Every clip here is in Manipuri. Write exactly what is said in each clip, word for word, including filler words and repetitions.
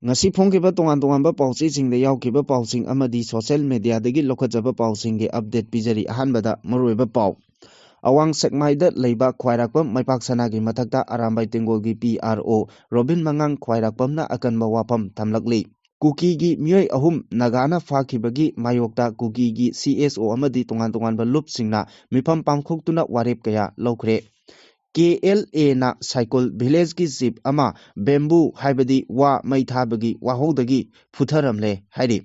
ꯉꯁꯤ ꯐꯣꯡꯈꯤꯕ ꯇꯣꯉꯥꯟ ꯇꯣꯉꯥꯟꯕ ꯄꯥꯎꯆꯦꯁꯤꯡꯗ ꯌꯥꯎꯈꯤꯕ ꯄꯥꯎꯁꯤꯡ ꯑꯃꯗꯤ social mediaꯗꯒꯤ ꯂꯧꯈꯠꯆꯕ ꯄꯥꯎꯁꯤꯡꯒꯤ update ꯄꯤꯖꯔꯤ꯫ ꯑꯍꯥꯟꯕꯗ ꯃꯔꯨꯑꯣꯏꯕ ꯄꯥꯎ꯫ ꯑꯋꯥꯡ ꯁꯦꯛꯃꯥꯏꯗ ꯂꯩꯕ ꯈ꯭ꯋꯥꯏꯔꯥꯛꯄꯝ ꯃꯩꯄꯥꯛ ꯁꯅꯥꯒꯤ ꯃꯊꯛꯇ ꯑꯔꯥꯝꯕꯥꯏ ꯇꯦꯡꯒꯣꯜꯒꯤ P R O ꯔꯣꯕꯤꯟ ꯃꯉꯥꯡ ꯈ꯭ꯋꯥꯏꯔꯥꯛꯄꯝꯅ ꯑꯀꯟꯕ ꯋꯥꯐꯝ ꯊꯝꯂꯛꯂꯤ꯫ ꯀꯨꯀꯤꯒꯤ ꯃꯤꯑꯣꯏ ꯑꯍꯨꯝ ꯅꯥꯒꯥꯅ ꯐꯥꯈꯤꯕꯒꯤ ꯃꯥꯌꯣꯛꯇ ꯀꯨꯀꯤꯒꯤ C S O ꯑꯃꯗꯤ ꯇꯣꯉꯥꯟ ꯇꯣꯉꯥꯟꯕ ꯂꯨꯞꯁꯤꯡꯅ ꯃꯤꯐꯝ ꯄꯥꯡꯊꯣꯛꯇꯨꯅ ꯋꯥꯔꯦꯞ ꯀꯌꯥ ꯂꯧꯈ꯭ꯔꯦ꯫ K L Aꯅ ꯁꯥꯏꯀꯨꯜ villageꯀꯤ chief ꯑꯃ bamboo ꯍꯥꯏꯕꯗꯤ ꯋꯥ ꯃꯩ ꯊꯥꯕꯒꯤ ꯋꯥꯍꯧꯗꯒꯤ ꯐꯨꯊꯔꯝꯂꯦ ꯍꯥꯏꯔꯤ꯫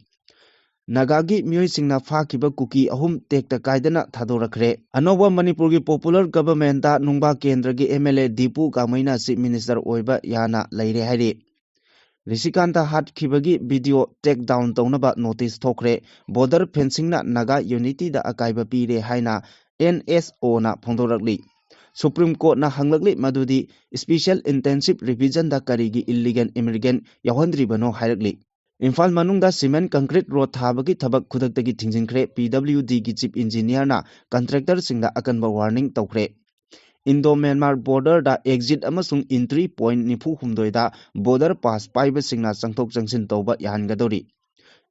ꯅꯥꯒꯥꯒꯤ ꯃꯤꯑꯣꯏꯁꯤꯡꯅ ꯐꯥꯈꯤꯕ ꯀꯨꯀꯤ ꯑꯍꯨꯝ ꯇꯦꯛꯇ ꯀꯥꯏꯗꯅ ꯊꯥꯗꯣꯔꯛꯈ꯭ꯔꯦ꯫ ꯑꯅꯧꯕ ꯃꯅꯤꯄꯨꯔꯒꯤ popular governmentꯇ ꯅꯨꯡꯕꯥ ꯀꯦꯟꯗ꯭ꯔꯒꯤ M L A Dipu ꯀꯥꯃꯩꯅ chief minister ꯑꯣꯏꯕ ꯌꯥꯅ ꯂꯩꯔꯦ ꯍꯥꯏꯔꯤ꯫ ꯔꯤꯁꯤꯀꯥꯟꯇ ꯍꯥꯠꯈꯤꯕꯒꯤ video take down ꯇꯧꯅꯕ notice ꯊꯣꯛꯈ꯭ꯔꯦ꯫ Border fencingꯅ ꯅꯥꯒꯥ unityꯗ ꯑꯀꯥꯏꯕ ꯄꯤꯔꯦ ꯍꯥꯏꯅ N S Oꯅ ꯐꯣꯡꯗꯣꯔꯛꯂꯤ꯫ Supreme Courtꯅ ꯍꯪꯂꯛꯂꯤ ꯃꯗꯨꯗꯤ special intensive revisionꯗ ꯀꯔꯤꯒꯤ illegal immigrant ꯌꯥꯎꯍꯟꯗ꯭ꯔꯤꯕꯅꯣ ꯍꯥꯏꯔꯛꯂꯤ꯫ ꯏꯝꯐꯥꯜ ꯃꯅꯨꯡꯗ cement concrete road ꯊꯥꯕꯒꯤ ꯊꯕꯛ ꯈꯨꯗꯛꯇꯒꯤ ꯊꯤꯡꯖꯤꯟꯈ꯭ꯔꯦ꯫ P W Dꯒꯤ chief engineerꯅ contractorꯁꯤꯡꯗ ꯑꯀꯟꯕ warning ꯇꯧꯈ꯭ꯔꯦ꯫ Indo Myanmar borderꯗ exit ꯑꯃꯁꯨꯡ entry point ꯅꯤꯐꯨ ꯍꯨꯝꯗꯣꯏꯗ border pass ꯄꯥꯏꯕꯁꯤꯡꯅ ꯆꯪꯊꯣꯛ ꯆꯪꯁꯤꯟ ꯇꯧꯕ ꯌꯥꯍꯟꯒꯗꯧꯔꯤ꯫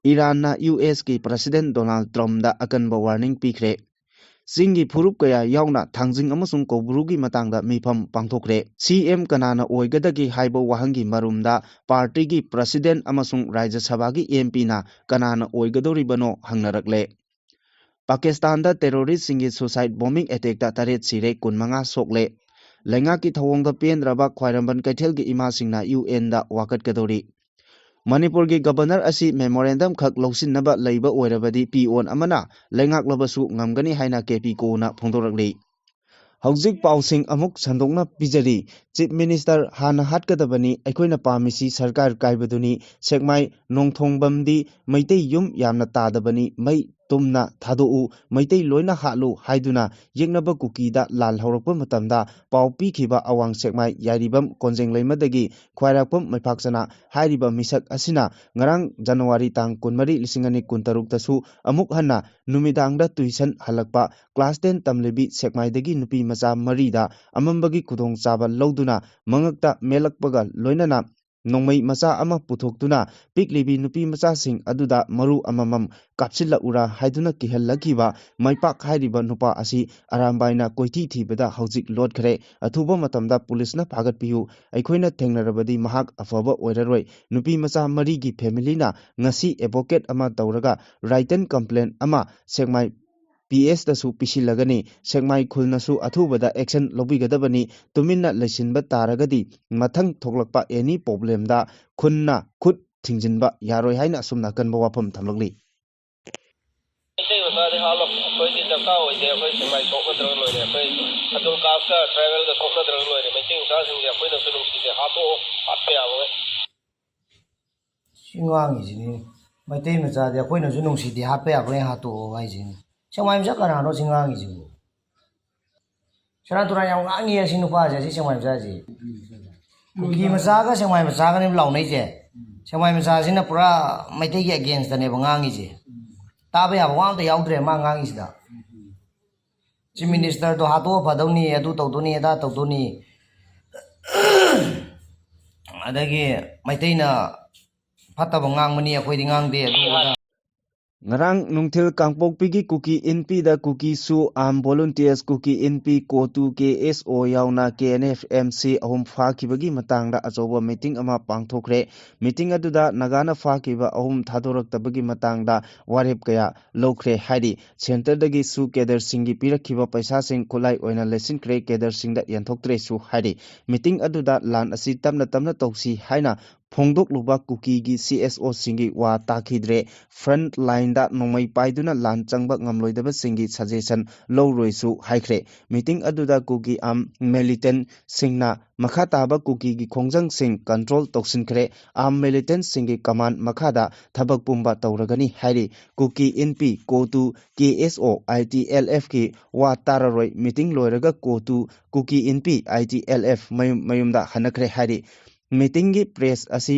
ꯏꯔꯥꯟꯅ U S ꯀꯤ President Donald Trumpꯗ ꯑꯀꯟꯕ warning ꯄꯤꯈ꯭ꯔꯦ꯫ ꯆꯤꯡꯒꯤ ꯐꯨꯔꯨꯞ ꯀꯌꯥ ꯌꯥꯎꯅ ꯊꯥꯡꯖꯤꯡ ꯑꯃꯁꯨꯡ ꯀꯧꯕ꯭ꯔꯨꯒꯤ ꯃꯇꯥꯡꯗ ꯃꯤꯐꯝ ꯄꯥꯡꯊꯣꯛꯈ꯭ꯔꯦ꯫ C M ꯀꯅꯥꯅ ꯑꯣꯏꯒꯗꯒꯦ ꯍꯥꯏꯕ ꯋꯥꯍꯪꯒꯤ ꯃꯔꯨꯝꯗ partyꯒꯤ president ꯑꯃꯁꯨꯡ ꯔꯥꯖ꯭ꯌ ꯁꯚꯥꯒꯤ M Pꯅ ꯀꯅꯥꯅ ꯑꯣꯏꯒꯗꯧꯔꯤꯕꯅꯣ ꯍꯪꯅꯔꯛꯂꯦ꯫ ꯄꯥꯀꯤꯁꯇꯥꯟꯗ terroristꯁꯤꯡꯒꯤ suicide bombing attackꯇ ꯇꯔꯦꯠ ꯁꯤꯔꯦ, ꯀꯨꯟꯃꯉꯥ ꯁꯣꯛꯂꯦ꯫ ꯂꯩꯉꯥꯛꯀꯤ ꯊꯧꯑꯣꯡꯗ ꯄꯦꯟꯗ꯭ꯔꯕ ꯈ꯭ꯋꯥꯏꯔꯝꯕꯟ ꯀꯩꯊꯦꯜꯒꯤ ꯏꯃꯥꯁꯤꯡꯅ U Nꯗ ꯋꯥꯀꯠꯀꯗꯧꯔꯤ꯫ ꯃꯅꯤꯄꯨꯔꯒꯤ governor ꯑꯁꯤ memorandum ꯈꯛ ꯂꯧꯁꯤꯟꯅꯕ ꯂꯩꯕ ꯑꯣꯏꯔꯕꯗꯤ peon ꯑꯃꯅ ꯂꯩꯉꯥꯛꯂꯕꯁꯨ ꯉꯝꯒꯅꯤ ꯍꯥꯏꯅ K P Koꯅ ꯐꯣꯡꯗꯣꯔꯛꯂꯤ꯫ ꯍꯧꯖꯤꯛ ꯄꯥꯎꯁꯤꯡ ꯑꯃꯨꯛ ꯁꯟꯗꯣꯛꯅ ꯄꯤꯖꯔꯤ꯫ Chief Minister ꯍꯥꯟꯅ ꯍꯥꯠꯀꯗꯕꯅꯤ, ꯑꯩꯈꯣꯏꯅ ꯄꯥꯝꯃꯤꯁꯤ ꯁꯔꯀꯥꯔ ꯀꯥꯏꯕꯗꯨꯅꯤ꯫ ꯁꯦꯛꯃꯥꯏ ꯅꯣꯡꯊꯣꯡꯕꯝꯗꯤ ꯃꯩꯇꯩ ꯌꯨꯝ ꯌꯥꯝꯅ ꯇꯥꯗꯕꯅꯤ, ꯃꯩ ꯇꯨꯝꯅ ꯊꯥꯗꯣꯛꯎ, ꯃꯩꯇꯩ ꯂꯣꯏꯅ ꯍꯥꯠꯂꯨ ꯍꯥꯏꯗꯨꯅ ꯌꯦꯛꯅꯕ ꯀꯨꯀꯤꯗ ꯂꯥꯜ ꯍꯧꯔꯛꯄ ꯃꯇꯝꯗ ꯄꯥꯎ ꯄꯤꯈꯤꯕ ꯑꯋꯥꯡ ꯁꯦꯛꯃꯥꯏ ꯌꯥꯏꯔꯤꯕꯝ ꯀꯣꯟꯖꯦꯡ ꯂꯩꯃꯗꯒꯤ ꯈ꯭ꯋꯥꯏꯔꯥꯛꯄꯝ ꯃꯩꯄꯥꯛꯆꯅ ꯍꯥꯏꯔꯤꯕ ꯃꯤꯁꯛ ꯑꯁꯤꯅ ꯉꯔꯥꯡ January ꯇꯥꯡ ꯀꯨꯟꯃꯔꯤ, ꯂꯤꯁꯤꯡ ꯑꯅꯤ ꯀꯨꯟꯇꯔꯨꯛꯇꯁꯨ ꯑꯃꯨꯛ ꯍꯟꯅ ꯅꯨꯃꯤꯗꯥꯡꯗ tuition ꯍꯜꯂꯛꯄ class ten ꯇꯝꯂꯤꯕꯤ ꯁꯦꯛꯃꯥꯏꯗꯒꯤ ꯅꯨꯄꯤ ꯃꯆꯥ ꯃꯔꯤꯗ ꯑꯃꯝꯕꯒꯤ ꯈꯨꯗꯣꯡꯆꯥꯕ ꯂꯧꯗꯨꯅ ꯃꯉꯛꯇ ꯃꯦꯜꯂꯛꯄꯒ ꯂꯣꯏꯅꯅ ꯅꯣꯡꯃꯩ ꯃꯆꯥ ꯑꯃ ꯄꯨꯊꯣꯛꯇꯨꯅ ꯄꯤꯛꯂꯤꯕꯤ ꯅꯨꯄꯤ ꯃꯆꯥꯁꯤꯡ ꯑꯗꯨꯗ ꯃꯔꯨ ꯑꯃꯃꯝ ꯀꯥꯞꯁꯤꯜꯂꯛꯎꯔꯥ ꯍꯥꯏꯗꯨꯅ ꯀꯤꯍꯜꯂꯛꯈꯤꯕ ꯃꯩꯄꯥꯛ ꯍꯥꯏꯔꯤꯕ ꯅꯨꯄꯥ ꯑꯁꯤ ꯑꯔꯥꯝꯕꯥꯏꯅ ꯀꯣꯏꯊꯤ ꯊꯤꯕꯗ ꯍꯧꯖꯤꯛ ꯂꯣꯠꯈ꯭ꯔꯦ꯫ ꯑꯊꯨꯕ ꯃꯇꯝꯗ ꯄꯨꯂꯤꯁꯅ ꯐꯥꯒꯠꯄꯤꯌꯨ꯫ ꯑꯩꯈꯣꯏꯅ ꯊꯦꯡꯅꯔꯕꯗꯤ ꯃꯍꯥꯛ ꯑꯐꯕ ꯑꯣꯏꯔꯔꯣꯏ꯫ ꯅꯨꯄꯤ ꯃꯆꯥ ꯃꯔꯤꯒꯤ ꯐꯦꯃꯤꯂꯤꯅ ꯉꯁꯤ ꯑꯦꯗꯚꯣꯀꯦꯠ ꯑꯃ ꯇꯧꯔꯒ ꯔꯥꯏꯇꯟ ꯀꯝꯄ꯭ꯂꯦꯟ ꯑꯃ ꯁꯦꯛꯃꯥꯏ ꯄꯤ ꯑꯦꯁꯇꯁꯨ ꯄꯤꯁꯤꯜꯂꯒꯅꯤ꯫ ꯁꯦꯛꯃꯥꯏ ꯈꯨꯜꯅꯁꯨ ꯑꯊꯨꯕꯗ ꯑꯦꯛꯁꯟ ꯂꯧꯕꯤꯒꯗꯕꯅꯤ꯫ ꯇꯨꯃꯤꯟꯅ ꯂꯩꯁꯤꯟꯕ ꯇꯥꯔꯒꯗꯤ ꯃꯊꯪ ꯊꯣꯛꯂꯛꯄ ꯑꯦꯅꯤ ꯄ꯭ꯔꯣꯕ꯭ꯂꯦꯝꯗ ꯈꯨꯟꯅ ꯈꯨꯠ ꯊꯤꯡꯖꯤꯟꯕ ꯌꯥꯔꯣꯏ ꯍꯥꯏꯅ ꯑꯁꯨꯝꯅ ꯑꯀꯟꯕ ꯋꯥꯐꯝ ꯊꯝꯂꯛꯂꯤ꯫ ꯃꯩꯇꯩ ꯃꯆꯥꯗꯤ ꯍꯥꯠꯂꯣ, ꯑꯩꯈꯣꯏꯗꯤ ꯗꯔꯀꯥꯔ ꯑꯣꯏꯗꯦ꯫ ꯑꯩꯈꯣꯏ ꯁꯦꯛꯃꯥꯏ ꯁꯣꯛꯅꯗ꯭ꯔꯒ ꯂꯣꯏꯔꯦ꯫ ꯑꯩꯈꯣꯏ ꯁꯦꯗꯨꯜ ꯀꯥꯁꯀ ꯇ꯭ꯔꯥꯏꯕꯦꯜꯒ ꯁꯣꯛꯅꯗ꯭ꯔꯒ ꯂꯣꯏꯔꯦ꯫ ꯃꯩꯇꯩ ꯃꯆꯥꯁꯤꯡꯁꯦ ꯑꯩꯈꯣꯏꯅꯁꯨ ꯅꯨꯡꯁꯤꯗꯦ, ꯍꯥꯠꯇꯣꯛꯑꯣ, ꯍꯥꯠꯄ ꯌꯥꯕꯉꯩ꯫ ꯁꯤ ꯉꯥꯡꯉꯤꯁꯤꯅꯤ꯫ ꯃꯩꯇꯩ ꯃꯆꯥꯗꯤ ꯑꯩꯈꯣꯏꯅꯁꯨ ꯅꯨꯡꯁꯤꯗꯦ, ꯍꯥꯠꯄ ꯌꯥꯕꯉꯩ ꯍꯥꯠꯇꯣꯛꯑꯣ ꯍꯥꯏꯁꯤꯅꯤ꯫ ꯁꯦꯛꯃꯥꯏ ꯃꯆꯥ ꯀꯅꯥꯅꯣ ꯁꯤ ꯉꯥꯡꯉꯤꯁꯤꯕꯨ? ꯁꯦꯔꯥꯟ ꯇꯨꯔꯥꯟ ꯌꯥꯝ ꯉꯥꯡꯉꯤ ꯑꯁꯤ ꯅꯨꯄꯥꯁꯦ, ꯑꯁꯤ ꯁꯦꯛꯃꯥꯏ ꯃꯆꯥꯁꯦ꯫ ꯀꯨꯀꯤ ꯃꯆꯥꯒ ꯁꯦꯛꯃꯥꯏ ꯃꯆꯥꯒꯅꯦꯕ ꯂꯥꯎꯅꯩꯁꯦ꯫ ꯁꯦꯛꯃꯥꯏ ꯃꯆꯥꯁꯤꯅ ꯄꯨꯔꯥ ꯃꯩꯇꯩꯒꯤ ꯑꯒꯦꯟꯁꯇꯅꯦꯕ ꯉꯥꯡꯉꯤꯁꯦ꯫ ꯇꯥꯕ ꯌꯥꯕ ꯋꯥ ꯑꯝꯇ ꯌꯥꯎꯗ꯭ꯔꯦ ꯃꯥ ꯉꯥꯡꯉꯤꯁꯤꯗ꯫ ꯆꯤꯐ ꯃꯤꯅꯤꯁꯇꯔꯗꯣ ꯍꯥꯠꯇꯣꯛꯑ ꯐꯗꯧꯅꯤ, ꯑꯗꯨ ꯇꯧꯗꯧꯅꯤ, ꯑꯗꯥ ꯇꯧꯗꯧꯅꯤ꯫ ꯑꯗꯒꯤ ꯃꯩꯇꯩꯅ ꯐꯠꯇꯕ ꯉꯥꯡꯕꯅꯤ, ꯑꯩꯈꯣꯏꯗꯤ ꯉꯥꯡꯗꯦ, ꯑꯗꯨ ꯑꯗꯥ꯫ ꯉꯔꯥꯡ ꯅꯨꯡꯊꯤꯜ ꯀꯥꯡꯄꯣꯛꯄꯤꯒꯤ ꯀꯨꯀꯤ ꯏꯟꯄꯤꯗ ꯀꯨꯀꯤ ꯁꯨ ꯑꯥꯔꯝ ꯚꯣꯂꯨꯟꯇꯤꯌꯔꯁ, ꯀꯨꯀꯤ ꯏꯟꯄꯤ, ꯀꯣꯇꯨ, ꯀꯦ ꯑꯦꯁ ꯑꯣ ꯌꯥꯎꯅ ꯀꯦ ꯑꯦꯟ ꯑꯦꯐ ꯑꯦꯝ ꯁꯤ ꯑꯍꯨꯝ ꯐꯥꯈꯤꯕꯒꯤ ꯃꯇꯥꯡꯗ ꯑꯆꯧꯕ ꯃꯤꯇꯤꯡ ꯑꯃ ꯄꯥꯡꯊꯣꯛꯈ꯭ꯔꯦ꯫ ꯃꯤꯇꯤꯡ ꯑꯗꯨꯗ ꯅꯥꯒꯥꯅ ꯐꯥꯈꯤꯕ ꯑꯍꯨꯝ ꯊꯥꯗꯣꯔꯛꯇꯕꯒꯤ ꯃꯇꯥꯡꯗ ꯋꯥꯔꯦꯞ ꯀꯌꯥ ꯂꯧꯈ꯭ꯔꯦ ꯍꯥꯏꯔꯤ꯫ ꯁꯦꯟꯇꯔꯗꯒꯤꯁꯨ ꯀꯦꯗꯔꯁꯤꯡꯒꯤ ꯄꯤꯔꯛꯈꯤꯕ ꯄꯩꯁꯥꯁꯤꯡ ꯈꯨꯠꯂꯥꯏ ꯑꯣꯏꯅ ꯂꯩꯁꯤꯟꯈ꯭ꯔꯦ, ꯀꯦꯗꯔꯁꯤꯡꯗ ꯌꯦꯟꯊꯣꯛꯇ꯭ꯔꯦꯁꯨ ꯍꯥꯏꯔꯤ꯫ ꯃꯤꯇꯤꯡ ꯑꯗꯨꯗ ꯂꯥꯟ ꯑꯁꯤ ꯇꯞꯅ ꯇꯞꯅ ꯇꯧꯁꯤ ꯍꯥꯏꯅ ꯐꯣꯡꯗꯣꯛꯂꯨꯕ ꯀꯨꯀꯤꯒꯤ ꯁꯤ ꯑꯦꯁ ꯑꯣꯁꯤꯡꯒꯤ ꯋꯥ ꯇꯥꯈꯤꯗ꯭ꯔꯦ꯫ ꯐ꯭ꯔꯟꯠ ꯂꯥꯏꯟꯗ ꯅꯣꯡꯃꯩ ꯄꯥꯏꯗꯨꯅ ꯂꯥꯟ ꯆꯪꯕ ꯉꯝꯂꯣꯏꯗꯕꯁꯤꯡꯒꯤ ꯁꯖꯦꯁꯟ ꯂꯧꯔꯣꯏꯁꯨ ꯍꯥꯏꯈ꯭ꯔꯦ꯫ ꯃꯤꯇꯤꯡ ꯑꯗꯨꯗ ꯀꯨꯀꯤ ꯑꯥꯔꯝ ꯃꯤꯂꯤꯇꯦꯟꯠꯁꯤꯡꯅ ꯃꯈꯥ ꯇꯥꯕ ꯀꯨꯀꯤꯒꯤ ꯈꯣꯡꯖꯪꯁꯤꯡ ꯀꯟꯇ꯭ꯔꯣꯜ ꯇꯧꯁꯤꯟꯈ꯭ꯔꯦ꯫ ꯑꯥꯔꯝ ꯃꯤꯂꯤꯇꯦꯟꯠꯁꯤꯡꯒꯤ ꯀꯃꯥꯟ ꯃꯈꯥꯗ ꯊꯕꯛ ꯄꯨꯝꯕ ꯇꯧꯔꯒꯅꯤ ꯍꯥꯏꯔꯤ꯫ ꯀꯨꯀꯤ ꯏꯟꯄꯤ, ꯀꯣꯇꯨ, ꯀꯦ ꯑꯦꯁ ꯑꯣ, ꯑꯥꯏ ꯇꯤ ꯑꯦꯜ ꯑꯦꯐꯀꯤ ꯋꯥ ꯇꯥꯔꯔꯣꯏ꯫ ꯃꯤꯇꯤꯡ ꯂꯣꯏꯔꯒ ꯀꯣꯇꯨ, ꯀꯨꯀꯤ ꯏꯟꯄꯤ, ꯑꯥꯏ ꯇꯤ ꯑꯦꯜ ꯑꯦꯐ ꯃꯌꯨꯝ ꯃꯌꯨꯝꯗ ꯍꯟꯅꯈ꯭ꯔꯦ ꯍꯥꯏꯔꯤ꯫ ꯃꯤꯇꯤꯡꯒꯤ ꯄ꯭ꯔꯦꯁ ꯑꯁꯤ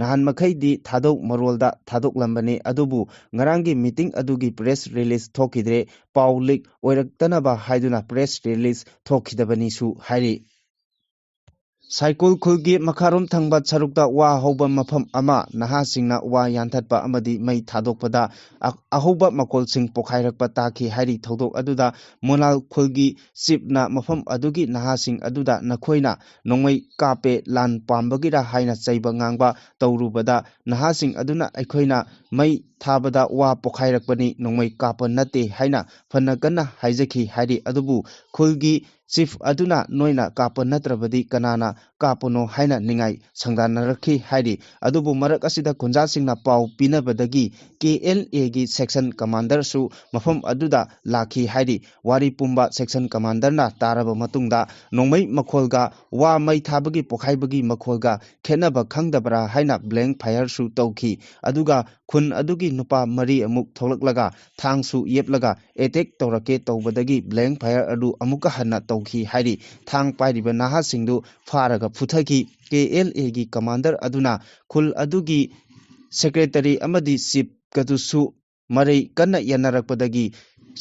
ꯅꯍꯥꯟ ꯃꯈꯩꯗꯤ ꯊꯥꯗꯧ ꯃꯔꯣꯜꯗ ꯊꯥꯗꯣꯛꯂꯝꯕꯅꯤ, ꯑꯗꯨꯕꯨ ꯉꯔꯥꯡꯒꯤ ꯃꯤꯇꯤꯡ ꯑꯗꯨꯒꯤ ꯄ꯭ꯔꯦꯁ ꯔꯤꯂꯤꯖ ꯊꯣꯛꯈꯤꯗ꯭ꯔꯦ꯫ ꯄꯥꯎ ꯂꯤꯛ ꯑꯣꯏꯔꯛꯇꯅꯕ ꯍꯥꯏꯗꯨꯅ ꯄ꯭ꯔꯦꯁ ꯔꯤꯂꯤꯖ ꯊꯣꯛꯈꯤꯗꯕꯅꯤꯁꯨ ꯍꯥꯏꯔꯤ꯫ ꯁꯥꯏꯀꯨꯜ ꯈꯨꯜꯒꯤ ꯃꯈꯥꯔꯣꯝ ꯊꯪꯕ ꯁꯔꯨꯛꯇ ꯋꯥ ꯍꯧꯕ ꯃꯐꯝ ꯑꯃ ꯅꯍꯥꯁꯤꯡꯅ ꯋꯥ ꯌꯥꯟꯊꯠꯄ ꯑꯃꯗꯤ ꯃꯩ ꯊꯥꯗꯣꯛꯄꯗ ꯑ-, ꯑꯍꯧꯕ ꯃꯈꯣꯜꯁꯤꯡ ꯄꯣꯈꯥꯏꯔꯛꯄ ꯇꯥꯈꯤ ꯍꯥꯏꯔꯤ꯫ ꯊꯧꯗꯣꯛ ꯑꯗꯨꯗ ꯃꯣꯂꯥꯜ ꯈꯨꯜꯒꯤ ꯆꯤꯞꯅ ꯃꯐꯝ ꯑꯗꯨꯒꯤ ꯅꯍꯥꯁꯤꯡ ꯑꯗꯨꯗ ꯅꯈꯣꯏꯅ ꯅꯣꯡꯃꯩ ꯀꯥꯞꯄꯦ, ꯂꯥꯟ ꯄꯥꯝꯕꯒꯤꯔ ꯍꯥꯏꯅ ꯆꯩꯕ ꯉꯥꯡꯕ ꯇꯧꯔꯨꯕꯗ ꯅꯍꯥꯁꯤꯡ ꯑꯗꯨꯅ ꯑꯩꯈꯣꯏꯅ ꯃꯩ ꯊꯥꯕꯗ ꯋꯥ ꯄꯣꯈꯥꯏꯔꯛꯄꯅꯤ, ꯅꯣꯡꯃꯩ ꯀꯥꯞꯄ ꯅꯠꯇꯦ ꯍꯥꯏꯅ ꯐꯅ ꯀꯟꯅ ꯍꯥꯏꯖꯈꯤ ꯍꯥꯏꯔꯤ꯫ ꯑꯗꯨꯕꯨ ꯈꯨꯜꯒꯤ ꯆꯤꯐ ꯑꯗꯨꯅ ꯅꯣꯏꯅ ꯀꯥꯞꯄ ꯅꯠꯇ꯭ꯔꯕꯗꯤ ꯀꯅꯥꯅ ꯀꯥꯞꯄꯅꯣ ꯍꯥꯏꯅ ꯅꯤꯡꯉꯥꯏ ꯁꯪꯗꯥꯅꯔꯛꯈꯤ ꯍꯥꯏꯔꯤ꯫ ꯑꯗꯨꯕꯨ ꯃꯔꯛ ꯑꯁꯤꯗ ꯈꯨꯟꯖꯥꯁꯤꯡꯅ ꯄꯥꯎ ꯄꯤꯅꯕꯗꯒꯤ ꯀꯦ ꯑꯦꯜ ꯑꯦꯒꯤ ꯁꯦꯛꯁꯟ ꯀꯃꯥꯟꯗꯔꯁꯨ ꯃꯐꯝ ꯑꯗꯨꯗ ꯂꯥꯛꯈꯤ ꯍꯥꯏꯔꯤ꯫ ꯋꯥꯔꯤ ꯄꯨꯝꯕ ꯁꯦꯛꯁꯟ ꯀꯃꯥꯟꯗꯔꯅ ꯇꯥꯔꯕ ꯃꯇꯨꯡꯗ ꯅꯣꯡꯃꯩ ꯃꯈꯣꯜꯒ ꯋꯥ ꯃꯩ ꯊꯥꯕꯒꯤ ꯄꯣꯈꯥꯏꯕꯒꯤ ꯃꯈꯣꯜꯒ ꯈꯦꯠꯅꯕ ꯈꯪꯗꯕ꯭ꯔꯥ ꯍꯥꯏꯅ ꯕ꯭ꯂꯦꯡ ꯐꯥꯌꯔꯁꯨ ꯇꯧꯈꯤ꯫ ꯑꯗꯨꯒ ꯈꯨꯟ ꯑꯗꯨꯒꯤ ꯅꯨꯄꯥ ꯃꯔꯤ ꯑꯃꯨꯛ ꯊꯣꯛꯂꯛꯂꯒ ꯊꯥꯡꯁꯨ ꯌꯦꯞꯂꯒ ꯑꯦꯇꯦꯛ ꯇꯧꯔꯛꯀꯦ ꯇꯧꯕꯗꯒꯤ ꯕ꯭ꯂꯦꯡ ꯐꯥꯌꯔ ꯑꯗꯨ ꯑꯃꯨꯛꯀ ꯍꯟꯅ ꯇꯧꯈꯤ ꯍꯥꯏꯔꯤ꯫ ꯊꯥꯡ ꯄꯥꯏꯔꯤꯕ ꯅꯍꯥꯁꯤꯡꯗꯨ ꯐꯥꯔꯒ ꯐꯨꯊꯈꯤ꯫ ꯀꯦ ꯑꯦꯜ ꯑꯦꯒꯤ ꯀꯃꯥꯟꯗꯔ ꯑꯗꯨꯅ ꯈꯨꯜ ꯑꯗꯨꯒꯤ ꯁꯦꯀ꯭ꯔꯦꯇꯔꯤ ꯑꯃꯗꯤ ꯆꯤꯞꯀꯗꯨꯁꯨ ꯃꯔꯩ ꯀꯟꯅ ꯌꯦꯟꯅꯔꯛꯄꯗꯒꯤ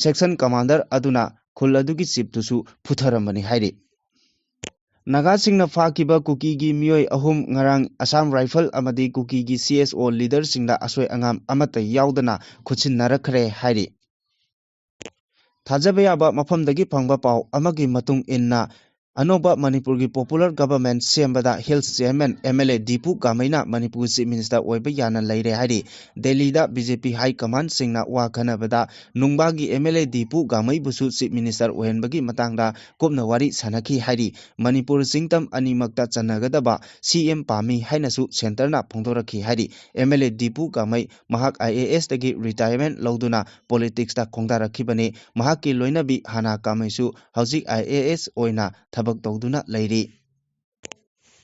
ꯁꯦꯛꯁꯟ ꯀꯃꯥꯟꯗꯔ ꯑꯗꯨꯅ ꯈꯨꯜ ꯑꯗꯨꯒꯤ ꯆꯤꯞꯇꯨꯁꯨ ꯐꯨꯊꯔꯝꯕꯅꯤ ꯍꯥꯏꯔꯤ꯫ ꯅꯥꯒꯥꯁꯤꯡꯅ ꯐꯥꯈꯤꯕ ꯀꯨꯀꯤꯒꯤ ꯃꯤꯑꯣꯏ ꯑꯍꯨꯝ ꯉꯔꯥꯡ ꯑꯁꯥꯝ ꯔꯥꯏꯐꯜ ꯑꯃꯗꯤ ꯀꯨꯀꯤꯒꯤ ꯁꯤ ꯑꯦꯁ ꯑꯣ ꯂꯤꯗꯔꯁꯤꯡꯗ ꯑꯁꯣꯏ ꯑꯉꯥꯝ ꯑꯃꯠꯇ ꯌꯥꯎꯗꯅ ꯈꯨꯠꯁꯤꯟꯅꯔꯛꯈ꯭ꯔꯦ ꯍꯥꯏꯔꯤ꯫ ꯊꯥꯖꯕ ꯌꯥꯕ ꯃꯐꯝꯗꯒꯤ ꯐꯪꯕ ꯄꯥꯎ ꯑꯃꯒꯤ ꯃꯇꯨꯡ ꯏꯟꯅ, ꯑꯅꯧꯕ ꯃꯅꯤꯄꯨꯔꯒꯤ ꯄꯣꯄꯨꯂꯔ ꯒꯚꯔꯟꯃꯦꯟꯠ ꯁꯦꯝꯕꯗ hills chairman M L A Dipu ꯒꯥꯃꯩꯅ ꯃꯅꯤꯄꯨꯔ ꯆꯤꯐ ꯃꯤꯅꯤꯁꯇꯔ ꯑꯣꯏꯕ ꯌꯥꯅ ꯂꯩꯔꯦ ꯍꯥꯏꯔꯤ꯫ ꯗꯦꯜꯂꯤꯗ ꯕꯤ ꯖꯦ ꯄꯤ ꯍꯥꯏ ꯀꯃꯥꯟꯗꯁꯤꯡꯅ ꯋꯥ ꯈꯟꯅꯕꯗ ꯅꯨꯡꯕꯥꯒꯤ ꯑꯦꯝ ꯑꯦꯜ ꯑꯦ ꯗꯤꯄꯨ ꯒꯥꯃꯩꯕꯨꯁꯨ ꯆꯤꯐ ꯃꯤꯅꯤꯁꯇꯔ ꯑꯣꯏꯍꯟꯕꯒꯤ ꯃꯇꯥꯡꯗ ꯀꯨꯞꯅ ꯋꯥꯔꯤ ꯁꯥꯟꯅꯈꯤ ꯍꯥꯏꯔꯤ꯫ ꯃꯅꯤꯄꯨꯔ ꯆꯤꯡꯇꯝ ꯑꯅꯤꯃꯛꯇ ꯆꯟꯅꯒꯗꯕ ꯁꯤ ꯑꯦꯝ ꯄꯥꯝꯃꯤ ꯍꯥꯏꯅꯁꯨ ꯁꯦꯟꯇꯔꯅ ꯐꯣꯡꯗꯣꯔꯛꯈꯤ ꯍꯥꯏꯔꯤ꯫ ꯑꯦꯝ ꯑꯦꯜ ꯑꯦ ꯗꯤꯄꯨ ꯒꯥꯃꯩ ꯃꯍꯥꯛ ꯑꯥꯏ ꯑꯦ ꯑꯦꯁꯇꯒꯤ ꯔꯤꯇꯥꯌꯔꯃꯦꯟꯠ ꯂꯧꯗꯨꯅ ꯄꯣꯂꯤꯇꯤꯛꯁꯇ ꯈꯣꯡꯗꯥꯔꯛꯈꯤꯕꯅꯤ꯫ ꯃꯍꯥꯛꯀꯤ ꯂꯣꯏꯅꯕꯤ ꯍꯥꯅꯥ ꯀꯥꯃꯩꯁꯨ ꯍꯧꯖꯤꯛ ꯑꯥꯏ ꯑꯦ ꯑꯦꯁ ꯑꯣꯏꯅ ꯊꯕꯛ ꯇꯧꯗꯨꯅ ꯂꯩꯔꯤ꯫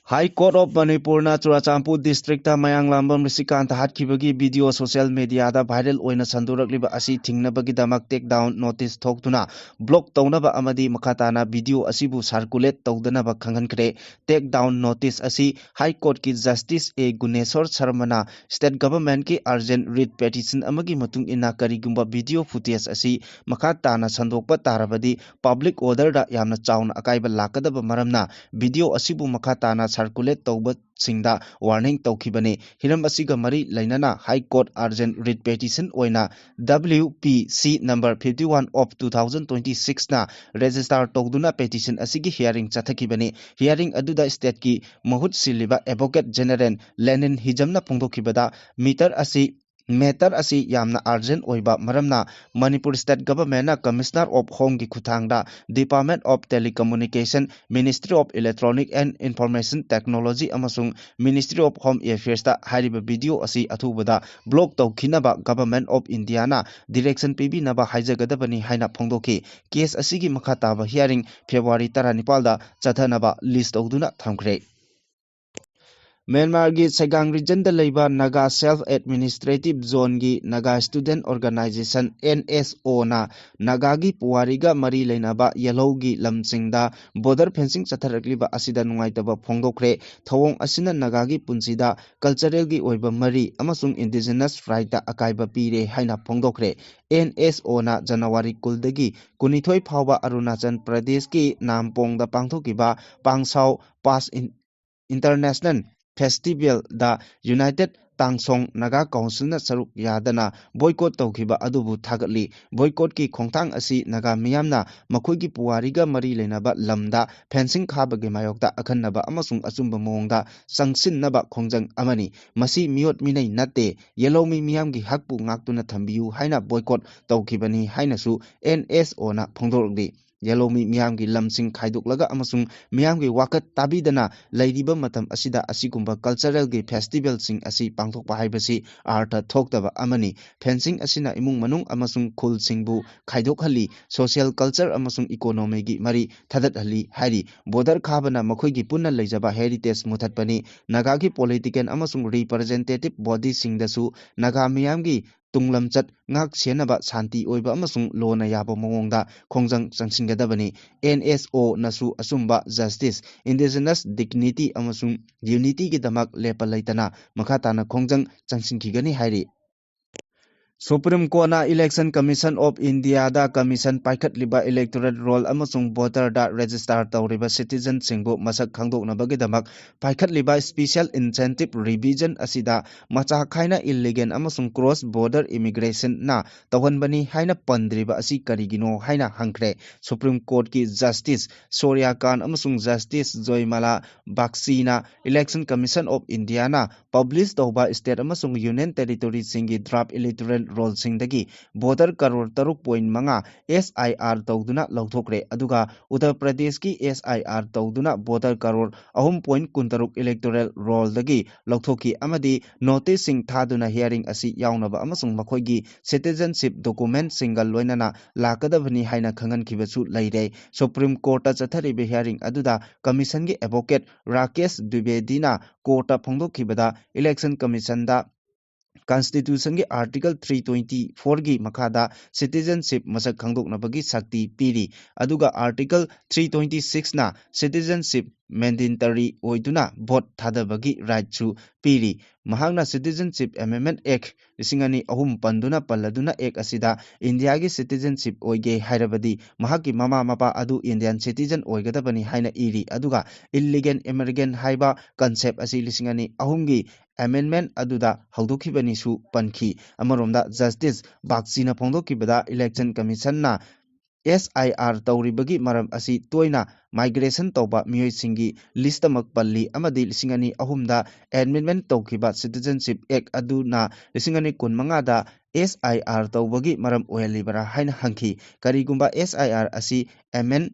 High Court of Manipurꯅ Churachandpur districtꯇ Mayanglambam ꯔꯤꯁꯤꯀꯥꯟꯇ ꯍꯥꯠꯈꯤꯕꯒꯤ video social mediaꯗ viral ꯑꯣꯏꯅ ꯁꯟꯗꯣꯔꯛꯂꯤꯕ ꯑꯁꯤ ꯊꯤꯡꯅꯕꯒꯤꯗꯃꯛ take down notice ꯊꯣꯛꯇꯨꯅ block ꯇꯧꯅꯕ ꯑꯃꯗꯤ ꯃꯈꯥ ꯇꯥꯅ video ꯑꯁꯤꯕꯨ circulate ꯇꯧꯗꯅꯕ ꯈꯪꯍꯟꯈ꯭ꯔꯦ꯫ Take down notice ꯑꯁꯤ High Courtꯀꯤ Justice A Guneshor ꯁꯔꯃꯅ state governmentꯀꯤ urgent writ petition ꯑꯃꯒꯤ ꯃꯇꯨꯡ ꯏꯟꯅ ꯀꯔꯤꯒꯨꯝꯕ video footage ꯑꯁꯤ ꯃꯈꯥ ꯇꯥꯅ ꯁꯟꯗꯣꯛꯄ ꯇꯥꯔꯕꯗꯤ public orderꯗ ꯌꯥꯝꯅ ꯆꯥꯎꯅ ꯑꯀꯥꯏꯕ ꯂꯥꯛꯀꯗꯕ ꯃꯔꯝꯅ video ꯑꯁꯤꯕꯨ ꯃꯈꯥ ꯇꯥꯅ circulate ꯇꯧꯕꯁꯤꯡꯗ warning ꯇꯧꯈꯤꯕꯅꯤ꯫ ꯍꯤꯔꯝ ꯑꯁꯤꯒ ꯃꯔꯤ ꯂꯩꯅꯅ High Court urgent writ petition ꯑꯣꯏꯅ W P C number fifty one of two thousand twenty sixꯅ register ꯇꯧꯗꯨꯅ petition ꯑꯁꯤꯒꯤ hearing ꯆꯠꯊꯈꯤꯕꯅꯤ꯫ Hearing ꯑꯗꯨꯗ stateꯀꯤ ꯃꯍꯨꯠ ꯁꯤꯜꯂꯤꯕ Advocate General ꯂꯦꯅꯤꯟ ꯍꯤꯖꯝꯅ ꯐꯣꯡꯗꯣꯛꯈꯤꯕꯗ matter ꯑꯁꯤ matter ꯑꯁꯤ ꯌꯥꯝꯅ urgent ꯑꯣꯏꯕ ꯃꯔꯝꯅ Manipur state governmentꯅ Commissioner of Homeꯒꯤ ꯈꯨꯠꯊꯥꯡꯗ Department of Telecommunication, Ministry of Electronic and Information Technology ꯑꯃꯁꯨꯡ Ministry of Home Affairsꯇ ꯍꯥꯏꯔꯤꯕ video ꯑꯁꯤ ꯑꯊꯨꯕꯗ block ꯇꯧꯈꯤꯅꯕ Government of Indiaꯅ direction ꯄꯤꯕꯤꯅꯕ ꯍꯥꯏꯖꯒꯗꯕꯅꯤ ꯍꯥꯏꯅ ꯐꯣꯡꯗꯣꯛꯈꯤ꯫ Case ꯑꯁꯤꯒꯤ ꯃꯈꯥ ꯇꯥꯕ hearing February ꯇꯔꯥꯅꯤꯄꯥꯜꯗ ꯆꯠꯊꯅꯕ list ꯇꯧꯗꯨꯅ ꯊꯝꯈ꯭ꯔꯦ꯫ ꯃ꯭ꯌꯥꯟꯃꯥꯔꯒꯤ ꯁꯩꯒꯥꯡ regionꯗ ꯂꯩꯕ Naga Self Administrative Zoneꯒꯤ Naga Student Organization, N S Oꯅ ꯅꯥꯒꯥꯒꯤ ꯄꯨꯋꯥꯔꯤꯒ ꯃꯔꯤ ꯂꯩꯅꯕ ꯌꯦꯜꯍꯧꯒꯤ ꯂꯝꯁꯤꯡꯗ border fencing ꯆꯠꯊꯔꯛꯂꯤꯕ ꯑꯁꯤꯗ ꯅꯨꯡꯉꯥꯏꯇꯕ ꯐꯣꯡꯗꯣꯛꯈ꯭ꯔꯦ꯫ ꯊꯧꯑꯣꯡ ꯑꯁꯤꯅ ꯅꯥꯒꯥꯒꯤ ꯄꯨꯟꯁꯤꯗ culturalꯒꯤ ꯑꯣꯏꯕ ꯃꯔꯤ ꯑꯃꯁꯨꯡ indigenous rightꯇ ꯑꯀꯥꯏꯕ ꯄꯤꯔꯦ ꯍꯥꯏꯅ ꯐꯣꯡꯗꯣꯛꯈ꯭ꯔꯦ꯫ N S Oꯅ January ꯀꯨꯟꯗꯒꯤ ꯀꯨꯟꯅꯤꯊꯣꯏ ꯐꯥꯎꯕ ꯑꯔꯨꯅꯥꯆꯜ ꯄ꯭ꯔꯗꯦꯁꯀꯤ ꯅꯥꯝꯄꯣꯡꯗ ꯄꯥꯡꯊꯣꯛꯈꯤꯕ ꯄꯥꯡꯁꯥꯎ Pass In-, International Festivalꯗ United Tangsong Naga Councilꯅ ꯁꯔꯨꯛ ꯌꯥꯗꯅ boycott ꯇꯧꯈꯤꯕ ꯑꯗꯨꯕꯨ ꯊꯥꯒꯠꯂꯤ꯫ Boycottꯀꯤ ꯈꯣꯡꯊꯥꯡ ꯑꯁꯤ ꯅꯥꯒꯥ ꯃꯤꯌꯥꯝꯅ ꯃꯈꯣꯏꯒꯤ ꯄꯨꯋꯥꯔꯤꯒ ꯃꯔꯤ ꯂꯩꯅꯕ ꯂꯝꯗ fencing ꯈꯥꯕꯒꯤ ꯃꯥꯌꯣꯛꯇ ꯑꯈꯟꯅꯕ ꯑꯃꯁꯨꯡ ꯑꯆꯨꯝꯕ ꯃꯑꯣꯡꯗ ꯆꯪꯁꯤꯟꯅꯕ ꯈꯣꯡꯖꯪ ꯑꯃꯅꯤ꯫ ꯃꯁꯤ ꯃꯤꯑꯣꯠ ꯃꯤꯅꯩ ꯅꯠꯇꯦ, ꯌꯦꯜꯍꯧꯃꯤ ꯃꯤꯌꯥꯝꯒꯤ ꯍꯛꯄꯨ ꯉꯥꯛꯇꯨꯅ ꯊꯝꯕꯤꯌꯨ ꯍꯥꯏꯅ boycott ꯇꯧꯈꯤꯕꯅꯤ ꯍꯥꯏꯅꯁꯨ N S Oꯅ ꯐꯣꯡꯗꯣꯔꯛꯂꯤ꯫ ꯌꯦꯜꯍꯧꯃꯤ ꯃꯤꯌꯥꯝꯒꯤ ꯂꯝꯁꯤꯡ ꯈꯥꯏꯗꯣꯛꯂꯒ ꯑꯃꯁꯨꯡ ꯃꯤꯌꯥꯝꯒꯤ ꯋꯥꯀꯠ ꯇꯥꯕꯤꯗꯅ ꯂꯩꯔꯤꯕ ꯃꯇꯝ ꯑꯁꯤꯗ ꯑꯁꯤꯒꯨꯝꯕ culturalꯒꯤ festivalꯁꯤꯡ ꯑꯁꯤ ꯄꯥꯡꯊꯣꯛꯄ ꯍꯥꯏꯕꯁꯤ ꯑꯥꯔꯊ ꯊꯣꯛꯇꯕ ꯑꯃꯅꯤ꯫ Fencing ꯑꯁꯤꯅ ꯏꯃꯨꯡ ꯃꯅꯨꯡ ꯑꯃꯁꯨꯡ ꯈꯨꯜꯁꯤꯡꯕꯨ ꯈꯥꯏꯗꯣꯛꯍꯜꯂꯤ, social, culture ꯑꯃꯁꯨꯡ economyꯒꯤ ꯃꯔꯤ ꯊꯗꯠꯍꯜꯂꯤ ꯍꯥꯏꯔꯤ꯫ Border ꯈꯥꯕꯅ ꯃꯈꯣꯏꯒꯤ ꯄꯨꯟꯅ ꯂꯩꯖꯕ heritage ꯃꯨꯊꯠꯄꯅꯤ꯫ ꯅꯥꯒꯥꯒꯤ political ꯑꯃꯁꯨꯡ representative bodyꯁꯤꯡꯗꯁꯨ ꯅꯥꯒꯥ ꯃꯤꯌꯥꯝꯒꯤ ꯇꯨꯡꯂꯝꯆꯠ ꯉꯥꯛ ꯁꯦꯟꯅꯕ, ꯁꯥꯟꯇꯤ ꯑꯣꯏꯕ ꯑꯃꯁꯨꯡ ꯂꯣꯟꯅ ꯌꯥꯕ ꯃꯑꯣꯡꯗ ꯈꯣꯡꯖꯪ ꯆꯪꯁꯤꯟꯒꯗꯕꯅꯤ꯫ NSOꯅꯁꯨ ꯑꯆꯨꯝꯕ, justice, indigenous dignity ꯑꯃꯁꯨꯡ unityꯒꯤꯗꯃꯛ ꯂꯦꯞꯄ ꯂꯩꯇꯅ ꯃꯈꯥ ꯇꯥꯅ ꯈꯣꯡꯖꯪ ꯆꯪꯁꯤꯟꯈꯤꯒꯅꯤ ꯍꯥꯏꯔꯤ꯫ Supreme Courtꯅ Election Commission of Indiaꯗ commission ꯄꯥꯏꯈꯠꯂꯤꯕ electoral roll ꯑꯃꯁꯨꯡ voterꯗ register ꯇꯧꯔꯤꯕ citizenꯁꯤꯡꯕꯨ ꯃꯁꯛ ꯈꯪꯗꯣꯛꯅꯕꯒꯤꯗꯃꯛ ꯄꯥꯏꯈꯠꯂꯤꯕ special intensive revision ꯑꯁꯤꯗ ꯃꯆꯥ ꯈꯥꯏꯅ illegal ꯑꯃꯁꯨꯡ cross border immigrationꯅ ꯇꯧꯍꯟꯕꯅꯤ ꯍꯥꯏꯅ ꯄꯟꯗ꯭ꯔꯤꯕ ꯑꯁꯤ ꯀꯔꯤꯒꯤꯅꯣ ꯍꯥꯏꯅ ꯍꯪꯈ꯭ꯔꯦ꯫ Supreme Courtꯀꯤ Justice ꯁꯣꯔꯤꯌꯥ ꯀꯥꯟ ꯑꯃꯁꯨꯡ Justice ꯖꯣꯏꯃꯥꯂꯥ ꯕꯥꯒꯆꯤꯅ Election Commission of Indiaꯅ publish ꯇꯧꯕ state ꯑꯃꯁꯨꯡ union territoryꯁꯤꯡꯒꯤ draft electoral rollꯁꯤꯡꯗꯒꯤ voter crore ꯇꯔꯨꯛ point ꯃꯉꯥ SIR ꯇꯧꯗꯨꯅ ꯂꯧꯊꯣꯛꯈ꯭ꯔꯦ꯫ ꯑꯗꯨꯒ ꯎꯠꯇꯔ ꯄ꯭ꯔꯗꯦꯁꯀꯤ SIR ꯇꯧꯗꯨꯅ voter crore ꯑꯍꯨꯝ point ꯀꯨꯟꯇꯔꯨꯛ electoral rollꯗꯒꯤ ꯂꯧꯊꯣꯛꯈꯤ ꯑꯃꯗꯤ noticeꯁꯤꯡ ꯊꯥꯗꯨꯅ hearing ꯑꯁꯤ ꯌꯥꯎꯅꯕ ꯑꯃꯁꯨꯡ ꯃꯈꯣꯏꯒꯤ citizenship documentꯁꯤꯡꯒ ꯂꯣꯏꯅꯅ ꯂꯥꯛꯀꯗꯕꯅꯤ ꯍꯥꯏꯅ ꯈꯪꯍꯟꯈꯤꯕꯁꯨ ꯂꯩꯔꯦ꯫ Supreme Courtꯇ ꯆꯠꯊꯔꯤꯕ hearing ꯑꯗꯨꯗ commissionꯒꯤ advocate Rakesh ꯗ꯭ꯋꯤꯕꯦꯗꯤꯅ courtꯇ ꯐꯣꯡꯗꯣꯛꯈꯤꯕꯗ Election Commissionꯗ Constitutionꯒꯤ Article three twenty fourꯒꯤ ꯃꯈꯥꯗ citizenship ꯃꯁꯛ ꯈꯪꯗꯣꯛꯅꯕꯒꯤ ꯁꯛꯇꯤ ꯄꯤꯔꯤ꯫ ꯑꯗꯨꯒ Article three twenty sixꯅ citizenship mandatory ꯑꯣꯏꯗꯨꯅ vote ꯊꯥꯗꯕꯒꯤ rightꯁꯨ ꯄꯤꯔꯤ꯫ ꯃꯍꯥꯛꯅ Citizenship Amendment Act ꯂꯤꯁꯤꯡ ꯑꯅꯤ ꯑꯍꯨꯝ ꯄꯟꯗꯨꯅ ꯄꯜꯂꯗꯨꯅ act ꯑꯁꯤꯗ ꯏꯟꯗꯤꯌꯥꯒꯤ citizenship ꯑꯣꯏꯒꯦ ꯍꯥꯏꯔꯕꯗꯤ ꯃꯍꯥꯛꯀꯤ ꯃꯃꯥ ꯃꯄꯥ ꯑꯗꯨ Indian citizen ꯑꯣꯏꯒꯗꯕꯅꯤ ꯍꯥꯏꯅ ꯏꯔꯤ꯫ ꯑꯗꯨꯒ illegal immigrant ꯍꯥꯏꯕ concept ꯑꯁꯤ ꯂꯤꯁꯤꯡ ꯑꯅꯤ ꯑꯍꯨꯝꯒꯤ amendment ꯑꯗꯨꯗ ꯍꯧꯗꯣꯛꯈꯤꯕꯅꯤꯁꯨ ꯄꯟꯈꯤ꯫ ꯑꯃꯔꯣꯝꯗ Justice ꯕꯥꯒꯆꯤꯅ ꯐꯣꯡꯗꯣꯛꯈꯤꯕꯗ Election Commissionꯅ SIR ꯇꯧꯔꯤꯕꯒꯤ ꯃꯔꯝ ꯑꯁꯤ ꯇꯣꯏꯅ migration ꯇꯧꯕ ꯃꯤꯑꯣꯏꯁꯤꯡꯒꯤ listꯃꯛ ꯄꯜꯂꯤ ꯑꯃꯗꯤ ꯂꯤꯁꯤꯡ ꯑꯅꯤ ꯑꯍꯨꯝꯗ amendment ꯇꯧꯈꯤꯕ Citizenship Act ꯑꯗꯨꯅ ꯂꯤꯁꯤꯡ ꯑꯅꯤ ꯀꯨꯟꯃꯉꯥꯗ ꯑꯦꯁ ꯑꯥꯏ ꯑꯥꯔ ꯇꯧꯕꯒꯤ ꯃꯔꯝ ꯑꯣꯏꯍꯜꯂꯤꯕꯔꯥ ꯍꯥꯏꯅ ꯍꯪꯈꯤ꯫ ꯀꯔꯤꯒꯨꯝꯕ ꯑꯦꯁ ꯑꯥꯏ ꯑꯥꯔ ꯑꯁꯤ ꯑꯦꯃꯦꯟ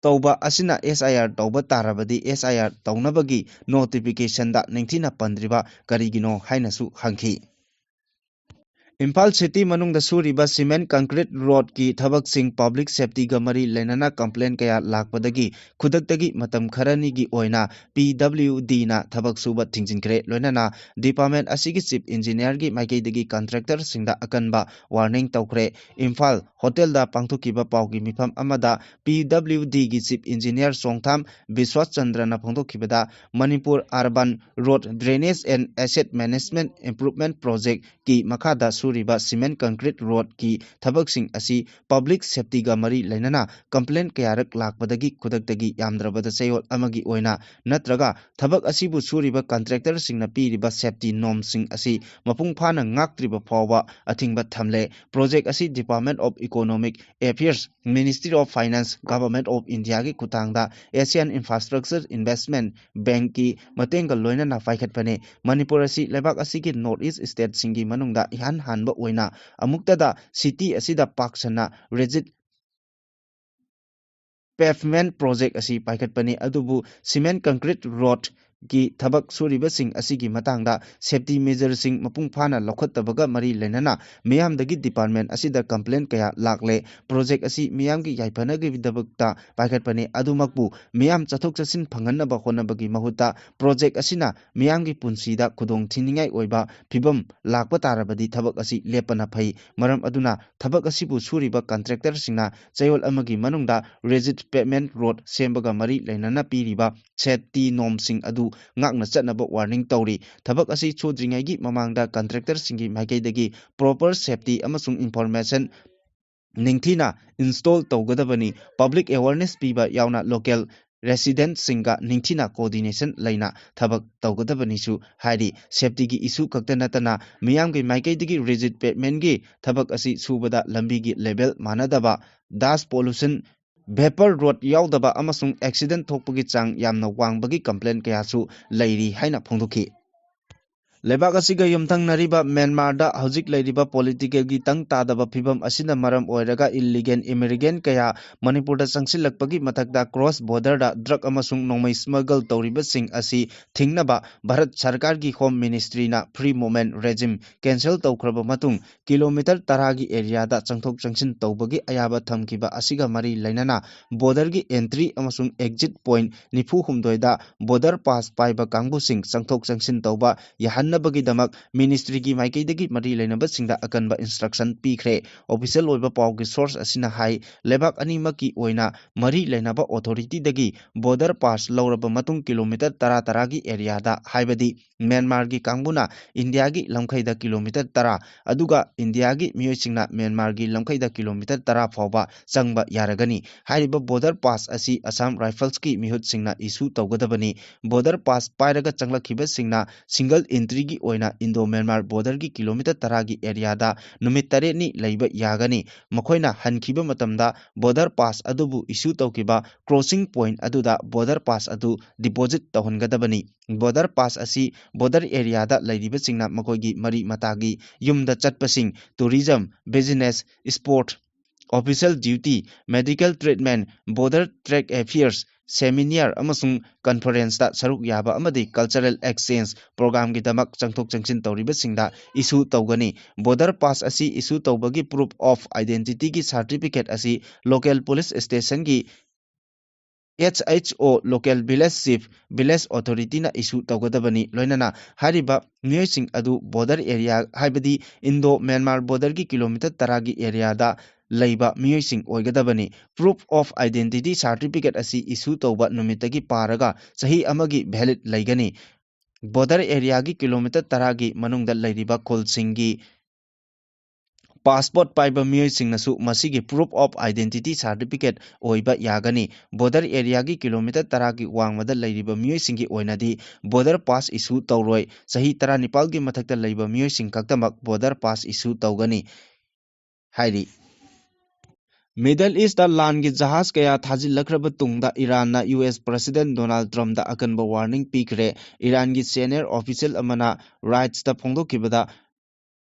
ꯇꯧꯕ ꯑꯁꯤꯅ ꯑꯦꯁ ꯑꯥꯏ ꯑꯥꯔ ꯇꯧꯕ ꯇꯥꯔꯕꯗꯤ, ꯑꯦꯁ ꯑꯥꯏ ꯑꯥꯔ ꯇꯧꯅꯕꯒꯤ ꯅꯣꯇꯤꯐꯤꯀꯦꯁꯟꯗ ꯅꯤꯡꯊꯤꯅ ꯄꯟꯗ꯭ꯔꯤꯕ ꯀꯔꯤꯒꯤꯅꯣ ꯍꯥꯏꯅꯁꯨ ꯍꯪꯈꯤ꯫ ꯏꯝꯐꯥꯜ ꯁꯤꯇꯤ ꯃꯅꯨꯡꯗ ꯁꯨꯔꯤꯕ ꯁꯤꯃꯦꯟ ꯀꯪꯀ꯭ꯔꯤꯠ ꯔꯣꯗꯀꯤ ꯊꯕꯛꯁꯤꯡ ꯄꯕ꯭ꯂꯤꯛ ꯁꯦꯐꯇꯤꯒ ꯃꯔꯤ ꯂꯩꯅꯅ ꯀꯝꯄ꯭ꯂꯦꯟ ꯀꯌꯥ ꯂꯥꯛꯄꯗꯒꯤ ꯈꯨꯗꯛꯇꯒꯤ ꯃꯇꯝ ꯈꯔꯅꯤꯒꯤ ꯑꯣꯏꯅ ꯄꯤ ꯗꯕ꯭ꯂꯤꯎ ꯗꯤꯅ ꯊꯕꯛ ꯁꯨꯕ ꯊꯤꯡꯖꯤꯟꯈ꯭ꯔꯦ꯫ ꯂꯣꯏꯅꯅ ꯗꯤꯄꯥꯔꯠꯃꯦꯟ ꯑꯁꯤꯒꯤ ꯆꯤꯐ ꯏꯟꯖꯤꯅꯤꯌꯔꯒꯤ ꯃꯥꯏꯀꯩꯗꯒꯤ ꯀꯟꯇ꯭ꯔꯦꯛꯇꯔꯁꯤꯡꯗ ꯑꯀꯟꯕ ꯋꯥꯔꯅꯤꯡ ꯇꯧꯈ꯭ꯔꯦ꯫ ꯏꯝꯐꯥꯜ ꯍꯣꯇꯦꯜꯗ ꯄꯥꯡꯊꯣꯛꯈꯤꯕ ꯄꯥꯎꯒꯤ ꯃꯤꯐꯝ ꯑꯃꯗ ꯄꯤ ꯗꯕ꯭ꯂꯤꯎ ꯗꯤꯒꯤ ꯆꯤꯐ ꯏꯟꯖꯤꯅꯤꯌꯔ ꯆꯣꯡꯊꯥꯝ ꯕꯤꯁ꯭ꯋꯥꯁ ꯆꯟꯗ꯭ꯔꯅ ꯐꯣꯡꯗꯣꯛꯈꯤꯕꯗ, Manipur urban road drainage and asset management improvement ꯄ꯭ꯔꯣꯖꯦꯛꯀꯤ ꯃꯈꯥꯗ ꯁꯨꯔꯤꯕ ꯁꯤꯃꯦꯟ ꯀꯪꯀ꯭ꯔꯤꯠ ꯔꯣꯗꯀꯤ ꯊꯕꯛꯁꯤꯡ ꯑꯁꯤ ꯄꯕ꯭ꯂꯤꯛ ꯁꯦꯐꯇꯤꯒ ꯃꯔꯤ ꯂꯩꯅꯅ ꯀꯝꯄ꯭ꯂꯦꯟ ꯀꯌꯥꯔꯛ ꯂꯥꯛꯄꯗꯒꯤ ꯈꯨꯗꯛꯇꯒꯤ ꯌꯥꯝꯗ꯭ꯔꯕꯗ ꯆꯌꯣꯜ ꯑꯃꯒꯤ ꯑꯣꯏꯅ ꯅꯠꯇ꯭ꯔꯒ ꯊꯕꯛ ꯑꯁꯤꯕꯨ ꯁꯨꯔꯤꯕ ꯀꯟꯇ꯭ꯔꯦꯛꯇꯔꯁꯤꯡꯅ ꯄꯤꯔꯤꯕ ꯁꯦꯐꯇꯤ ꯅꯣꯔꯝꯁꯤꯡ ꯑꯁꯤ ꯃꯄꯨꯡ ꯐꯥꯅ ꯉꯥꯛꯇ꯭ꯔꯤꯕ ꯐꯥꯎꯕ ꯑꯊꯤꯡꯕ ꯊꯝꯂꯦ꯫ ꯄ꯭ꯔꯣꯖꯦꯛ ꯑꯁꯤ Department of Economic Affairs, Ministry of Finance, Government of Indiaꯒꯤ ꯈꯨꯠꯊꯥꯡꯗ Asian Infrastructure Investment Bankꯀꯤ ꯃꯇꯦꯡꯒ ꯂꯣꯏꯅꯅ ꯄꯥꯏꯈꯠꯄꯅꯤ꯫ ꯃꯅꯤꯄꯨꯔ ꯑꯁꯤ ꯂꯩꯕꯥꯛ ꯑꯁꯤꯒꯤ North East stateꯁꯤꯡꯒꯤ ꯃꯅꯨꯡꯗ ꯏꯍꯥꯟ ꯍꯥꯟꯕ ꯑꯣꯏꯅ ꯑꯃꯨꯛꯇꯗ ꯁꯤꯇꯤ ꯑꯁꯤꯗ ꯄꯥꯛ ꯁꯟꯅ ꯔꯤꯖꯤꯠ ꯄꯦꯚꯃꯦꯟꯠ ꯄ꯭ꯔꯣꯖꯦꯛ ꯑꯁꯤ ꯄꯥꯏꯈꯠꯄꯅꯤ꯫ ꯑꯗꯨꯕꯨ ꯁꯤꯃꯦꯟ ꯀꯪꯀ꯭ꯔꯤꯠ ꯔꯣꯗꯀꯤ ꯊꯕꯛ ꯁꯨꯔꯤꯕꯁꯤꯡ ꯑꯁꯤꯒꯤ ꯃꯇꯥꯡꯗ ꯁꯦꯐꯇꯤ ꯃꯦꯖꯔꯁꯤꯡ ꯃꯄꯨꯡ ꯐꯥꯅ ꯂꯧꯈꯠꯇꯕꯒ ꯃꯔꯤ ꯂꯩꯅꯅ ꯃꯤꯌꯥꯝꯗꯒꯤ ꯗꯤꯄꯥꯔꯠꯃꯦꯟꯠ ꯑꯁꯤꯗ ꯀꯝꯄ꯭ꯂꯦꯟ ꯀꯌꯥ ꯂꯥꯛꯂꯦ꯫ ꯄ꯭ꯔꯣꯖꯦꯛ ꯑꯁꯤ ꯃꯤꯌꯥꯝꯒꯤ ꯌꯥꯏꯐꯅꯕꯒꯤꯗꯃꯛꯇ ꯄꯥꯏꯈꯠꯄꯅꯤ꯫ ꯑꯗꯨꯃꯛꯄꯨ ꯃꯤꯌꯥꯝ ꯆꯠꯊꯣꯛ ꯆꯠꯁꯤꯟ ꯐꯪꯍꯟꯅꯕ ꯍꯣꯠꯅꯕꯒꯤ ꯃꯍꯨꯠꯇ ꯄ꯭ꯔꯣꯖꯦꯛ ꯑꯁꯤꯅ ꯃꯤꯌꯥꯝꯒꯤ ꯄꯨꯟꯁꯤꯗ ꯈꯨꯗꯣꯡ ꯊꯤꯅꯤꯡꯉꯥꯏ ꯑꯣꯏꯕ ꯐꯤꯕꯝ ꯂꯥꯛꯄ ꯇꯥꯔꯕꯗꯤ ꯊꯕꯛ ꯑꯁꯤ ꯂꯦꯞꯄꯅ ꯐꯩ꯫ ꯃꯔꯝ ꯑꯗꯨꯅ ꯊꯕꯛ ꯑꯁꯤꯕꯨ ꯁꯨꯔꯤꯕ ꯀꯟꯇ꯭ꯔꯦꯛꯇꯔꯁꯤꯡꯅ ꯆꯌꯣꯜ ꯑꯃꯒꯤ ꯃꯅꯨꯡꯗ ꯔꯤꯖꯤꯠ ꯄꯦꯚꯃꯦꯟꯠ ꯔꯣꯗ ꯁꯦꯝꯕꯒ ꯃꯔꯤ ꯂꯩꯅꯅ ꯄꯤꯔꯤꯕ ꯁꯦꯐꯇꯤ ꯅꯣꯔꯝꯁꯤꯡ ꯑꯗꯨ ꯉꯥꯛꯅ ꯆꯠꯅꯕ ꯋꯥꯔꯅꯤꯡ ꯇꯧꯔꯤ꯫ ꯊꯕꯛ ꯑꯁꯤ ꯁꯨꯗ꯭ꯔꯤꯉꯩꯒꯤ ꯃꯃꯥꯡꯗ ꯀꯟꯇ꯭ꯔꯦꯛꯇꯔꯁꯤꯡꯒꯤ ꯃꯥꯏꯀꯩꯗꯒꯤ ꯄ꯭ꯔꯣꯄꯔ ꯁꯦꯐꯇꯤ ꯑꯃꯁꯨꯡ ꯏꯟꯐꯣꯔꯃꯦꯁꯟ ꯅꯤꯡꯊꯤꯅ ꯏꯟꯁ꯭ꯇꯣꯜ ꯇꯧꯒꯗꯕꯅꯤ꯫ ꯄꯕ꯭ꯂꯤꯛ ꯑꯦꯋꯥꯔꯅꯦꯁ ꯄꯤꯕ ꯌꯥꯎꯅ ꯂꯣꯀꯦꯜ ꯔꯦꯁꯤꯗꯦꯟꯠꯁꯤꯡꯒ ꯅꯤꯡꯊꯤꯅ ꯀꯣꯑꯣꯔꯗꯤꯅꯦꯁꯟ ꯂꯩꯅ ꯊꯕꯛ ꯇꯧꯒꯗꯕꯅꯤꯁꯨ ꯍꯥꯏꯔꯤ꯫ ꯁꯦꯐꯇꯤꯒꯤ ꯏꯁꯨ ꯈꯛꯇ ꯅꯠꯇꯅ ꯃꯤꯌꯥꯝꯒꯤ ꯃꯥꯏꯀꯩꯗꯒꯤ ꯔꯤꯖꯤꯠ ꯄꯦꯚꯃꯦꯟꯠꯀꯤ ꯊꯕꯛ ꯑꯁꯤ ꯁꯨꯕꯗ ꯂꯝꯕꯤꯒꯤ ꯂꯦꯚꯦꯜ ꯃꯥꯟꯅꯗꯕ, ꯗꯁ ꯄꯣꯂꯨꯁꯟ, ꯚꯦꯄꯔ ꯔꯣꯗ ꯌꯥꯎꯗꯕ ꯑꯃꯁꯨꯡ ꯑꯦꯛꯁꯤꯗꯦꯟꯠ ꯊꯣꯛꯄꯒꯤ ꯆꯥꯡ ꯌꯥꯝꯅ ꯋꯥꯡꯕꯒꯤ ꯀꯝꯄ꯭ꯂꯦꯟ ꯀꯌꯥꯁꯨ ꯂꯩꯔꯤ ꯍꯥꯏꯅ ꯐꯣꯡꯗꯣꯛꯈꯤ꯫ ꯂꯩꯕꯥꯛ ꯑꯁꯤꯒ ꯌꯨꯝꯊꯪꯅꯔꯤꯕ ꯃ꯭ꯌꯥꯟꯃꯥꯔꯗ ꯍꯧꯖꯤꯛ ꯂꯩꯔꯤꯕ political ꯒꯤ ꯇꯪ ꯇꯥꯗꯕ ꯐꯤꯕꯝ ꯑꯁꯤꯅ ꯃꯔꯝ ꯑꯣꯏꯔꯒ illegal immigrant ꯀꯌꯥ ꯃꯅꯤꯄꯨꯔꯗ ꯆꯪꯁꯤꯜꯂꯛꯄꯒꯤ ꯃꯊꯛꯇ cross border ꯗ drug ꯑꯃꯁꯨꯡ ꯅꯣꯡꯃꯩ smuggle ꯇꯧꯔꯤꯕꯁꯤꯡ ꯑꯁꯤ ꯊꯤꯡꯅꯕ ꯚꯥꯔꯠ ꯁꯔꯀꯥꯔꯒꯤ Home Ministry ꯅ free movement regime cancel ꯇꯧꯈ꯭ꯔꯕ ꯃꯇꯨꯡ, kilometre ꯇꯔꯥꯒꯤ area ꯗ ꯆꯪꯊꯣꯛ ꯆꯪꯁꯤꯟ ꯇꯧꯕꯒꯤ ꯑꯌꯥꯕ ꯊꯝꯈꯤꯕ ꯑꯁꯤꯒ ꯃꯔꯤ ꯂꯩꯅꯅ, border ꯒꯤ entry ꯑꯃꯁꯨꯡ exit point ꯅꯤꯐꯨ ꯍꯨꯝꯗꯣꯏꯗ border pass ꯄꯥꯏꯕ ꯀꯥꯡꯕꯨꯁꯤꯡ ꯆꯪꯊꯣꯛ ꯆꯪꯁꯤꯟ ꯇꯧꯕ ꯌꯥꯍꯟꯅꯕꯒꯤꯗꯃꯛ ministry ꯒꯤ ꯃꯥꯏꯀꯩꯗꯒꯤ ꯃꯔꯤ ꯂꯩꯅꯕꯁꯤꯡꯗ ꯑꯀꯟꯕ instruction ꯄꯤꯈ꯭ꯔꯦ꯫ Official ꯑꯣꯏꯕ ꯄꯥꯎꯒꯤ source ꯑꯁꯤꯅ ꯍꯥꯏ, ꯂꯩꯕꯥꯛ ꯑꯅꯤꯃꯛꯀꯤ ꯑꯣꯏꯅ ꯃꯔꯤ ꯂꯩꯅꯕ authority ꯗꯒꯤ border pass ꯂꯧꯔꯕ ꯃꯇꯨꯡ, kilometre ꯇꯔꯥ ꯇꯔꯥꯒꯤ area ꯗ, ꯍꯥꯏꯕꯗꯤ ꯃ꯭ꯌꯥꯟꯃꯥꯔꯒꯤ ꯀꯥꯡꯕꯨꯅ ꯏꯟꯗꯤꯌꯥꯒꯤ ꯂꯝꯈꯩꯗ kilometre ꯇꯔꯥ, ꯑꯗꯨꯒ ꯏꯟꯗꯤꯌꯥꯒꯤ ꯃꯤꯑꯣꯏꯁꯤꯡꯅ ꯃ꯭ꯌꯥꯟꯃꯥꯔꯒꯤ ꯂꯝꯈꯩꯗ kilometre ꯇꯔꯥ ꯐꯥꯎꯕ ꯆꯪꯕ ꯌꯥꯔꯒꯅꯤ꯫ ꯍꯥꯏꯔꯤꯕ border pass ꯑꯁꯤ Assam Rifles ꯀꯤ ꯃꯤꯍꯨꯠꯁꯤꯡꯅ issue ꯇꯧꯒꯗꯕꯅꯤ꯫ Border pass ꯄꯥꯏꯔꯒ ꯆꯪꯂꯛꯈꯤꯕꯁꯤꯡꯅ single entry ꯒꯤ ꯑꯣꯏꯅ Indo Myanmar border ꯒꯤ kilometre ꯇꯔꯥꯒꯤ area ꯗ ꯅꯨꯃꯤꯠ ꯇꯔꯦꯠꯅꯤ ꯂꯩꯕ ꯌꯥꯒꯅꯤ꯫ ꯃꯈꯣꯏꯅ ꯍꯟꯈꯤꯕ ꯃꯇꯝꯗ border pass ꯑꯗꯨꯕꯨ issue ꯇꯧꯈꯤꯕ crossing point ꯑꯗꯨꯗ border pass ꯑꯗꯨ deposit ꯇꯧꯍꯟꯒꯗꯕꯅꯤ꯫ Border pass ꯑꯁꯤ border area ꯗ ꯂꯩꯔꯤꯕꯁꯤꯡꯅ ꯃꯈꯣꯏꯒꯤ ꯃꯔꯤ ꯃꯇꯥꯒꯤ ꯌꯨꯝꯗ ꯆꯠꯄꯁꯤꯡ, tourism, business, sport, official duty, medical treatment, border track affairs, seminar ꯑꯃꯁꯨꯡ conference ꯇ ꯁꯔꯨꯛ ꯌꯥꯕ ꯑꯃꯗꯤ cultural exchange program ꯒꯤꯗꯃꯛ ꯆꯪꯊꯣꯛ ꯆꯪꯁꯤꯟ ꯇꯧꯔꯤꯕꯁꯤꯡꯗ issue ꯇꯧꯒꯅꯤ꯫ Border pass ꯑꯁꯤ issue ꯇꯧꯕꯒꯤ proof of identity ꯒꯤ certificate ꯑꯁꯤ local police station ꯒꯤ H H O, local village chief, village authority ꯅ issue ꯇꯧꯒꯗꯕꯅꯤ꯫ ꯂꯣꯏꯅꯅ ꯍꯥꯏꯔꯤꯕ ꯃꯤꯑꯣꯏꯁꯤꯡ ꯑꯗꯨ border area, ꯍꯥꯏꯕꯗꯤ Indo Myanmar border ꯒꯤ kilometre ꯇꯔꯥꯒꯤ area ꯗ ꯂꯩꯕ ꯃꯤꯑꯣꯏꯁꯤꯡ ꯑꯣꯏꯒꯗꯕꯅꯤ꯫ Proof of identity certificate ꯑꯁꯤ issue ꯇꯧꯕ ꯅꯨꯃꯤꯠꯇꯒꯤ ꯄꯥꯔꯒ ꯆꯍꯤ ꯑꯃꯒꯤ valid ꯂꯩꯒꯅꯤ꯫ Border area ꯒꯤ kilometre ꯇꯔꯥꯒꯤ ꯃꯅꯨꯡꯗ ꯂꯩꯔꯤꯕ ꯈꯨꯜꯁꯤꯡꯒꯤ passport ꯄꯥꯏꯕ ꯃꯤꯑꯣꯏꯁꯤꯡꯅꯁꯨ ꯃꯁꯤꯒꯤ proof of identity certificate ꯑꯣꯏꯕ ꯌꯥꯒꯅꯤ꯫ Border area ꯒꯤ kilometre ꯇꯔꯥꯒꯤ ꯋꯥꯡꯃꯗ ꯂꯩꯔꯤꯕ ꯃꯤꯑꯣꯏꯁꯤꯡꯒꯤ ꯑꯣꯏꯅꯗꯤ border pass issue ꯇꯧꯔꯣꯏ꯫ ꯆꯍꯤ ꯇꯔꯥꯅꯤꯄꯥꯜꯒꯤ ꯃꯊꯛꯇ ꯂꯩꯕ ꯃꯤꯑꯣꯏꯁꯤꯡ ꯈꯛꯇꯃꯛ border pass issue ꯇꯧꯒꯅꯤ ꯍꯥꯏꯔꯤ꯫ Middle East ꯂꯥꯟꯒꯤ ꯖꯍꯥꯖ ꯀꯌꯥ ꯊꯥꯖꯤꯜꯂꯛꯈ꯭ꯔꯕ ꯇꯨꯡꯗ ꯏꯔꯥꯟꯅ U S President Donald Trump ꯗ ꯑꯀꯟꯕ warning ꯄꯤꯈ꯭ꯔꯦ꯫ ꯏꯔꯥꯟꯒꯤ senior official ꯑꯃꯅ Reuters ꯇ ꯐꯣꯡꯗꯣꯛꯈꯤꯕꯗ,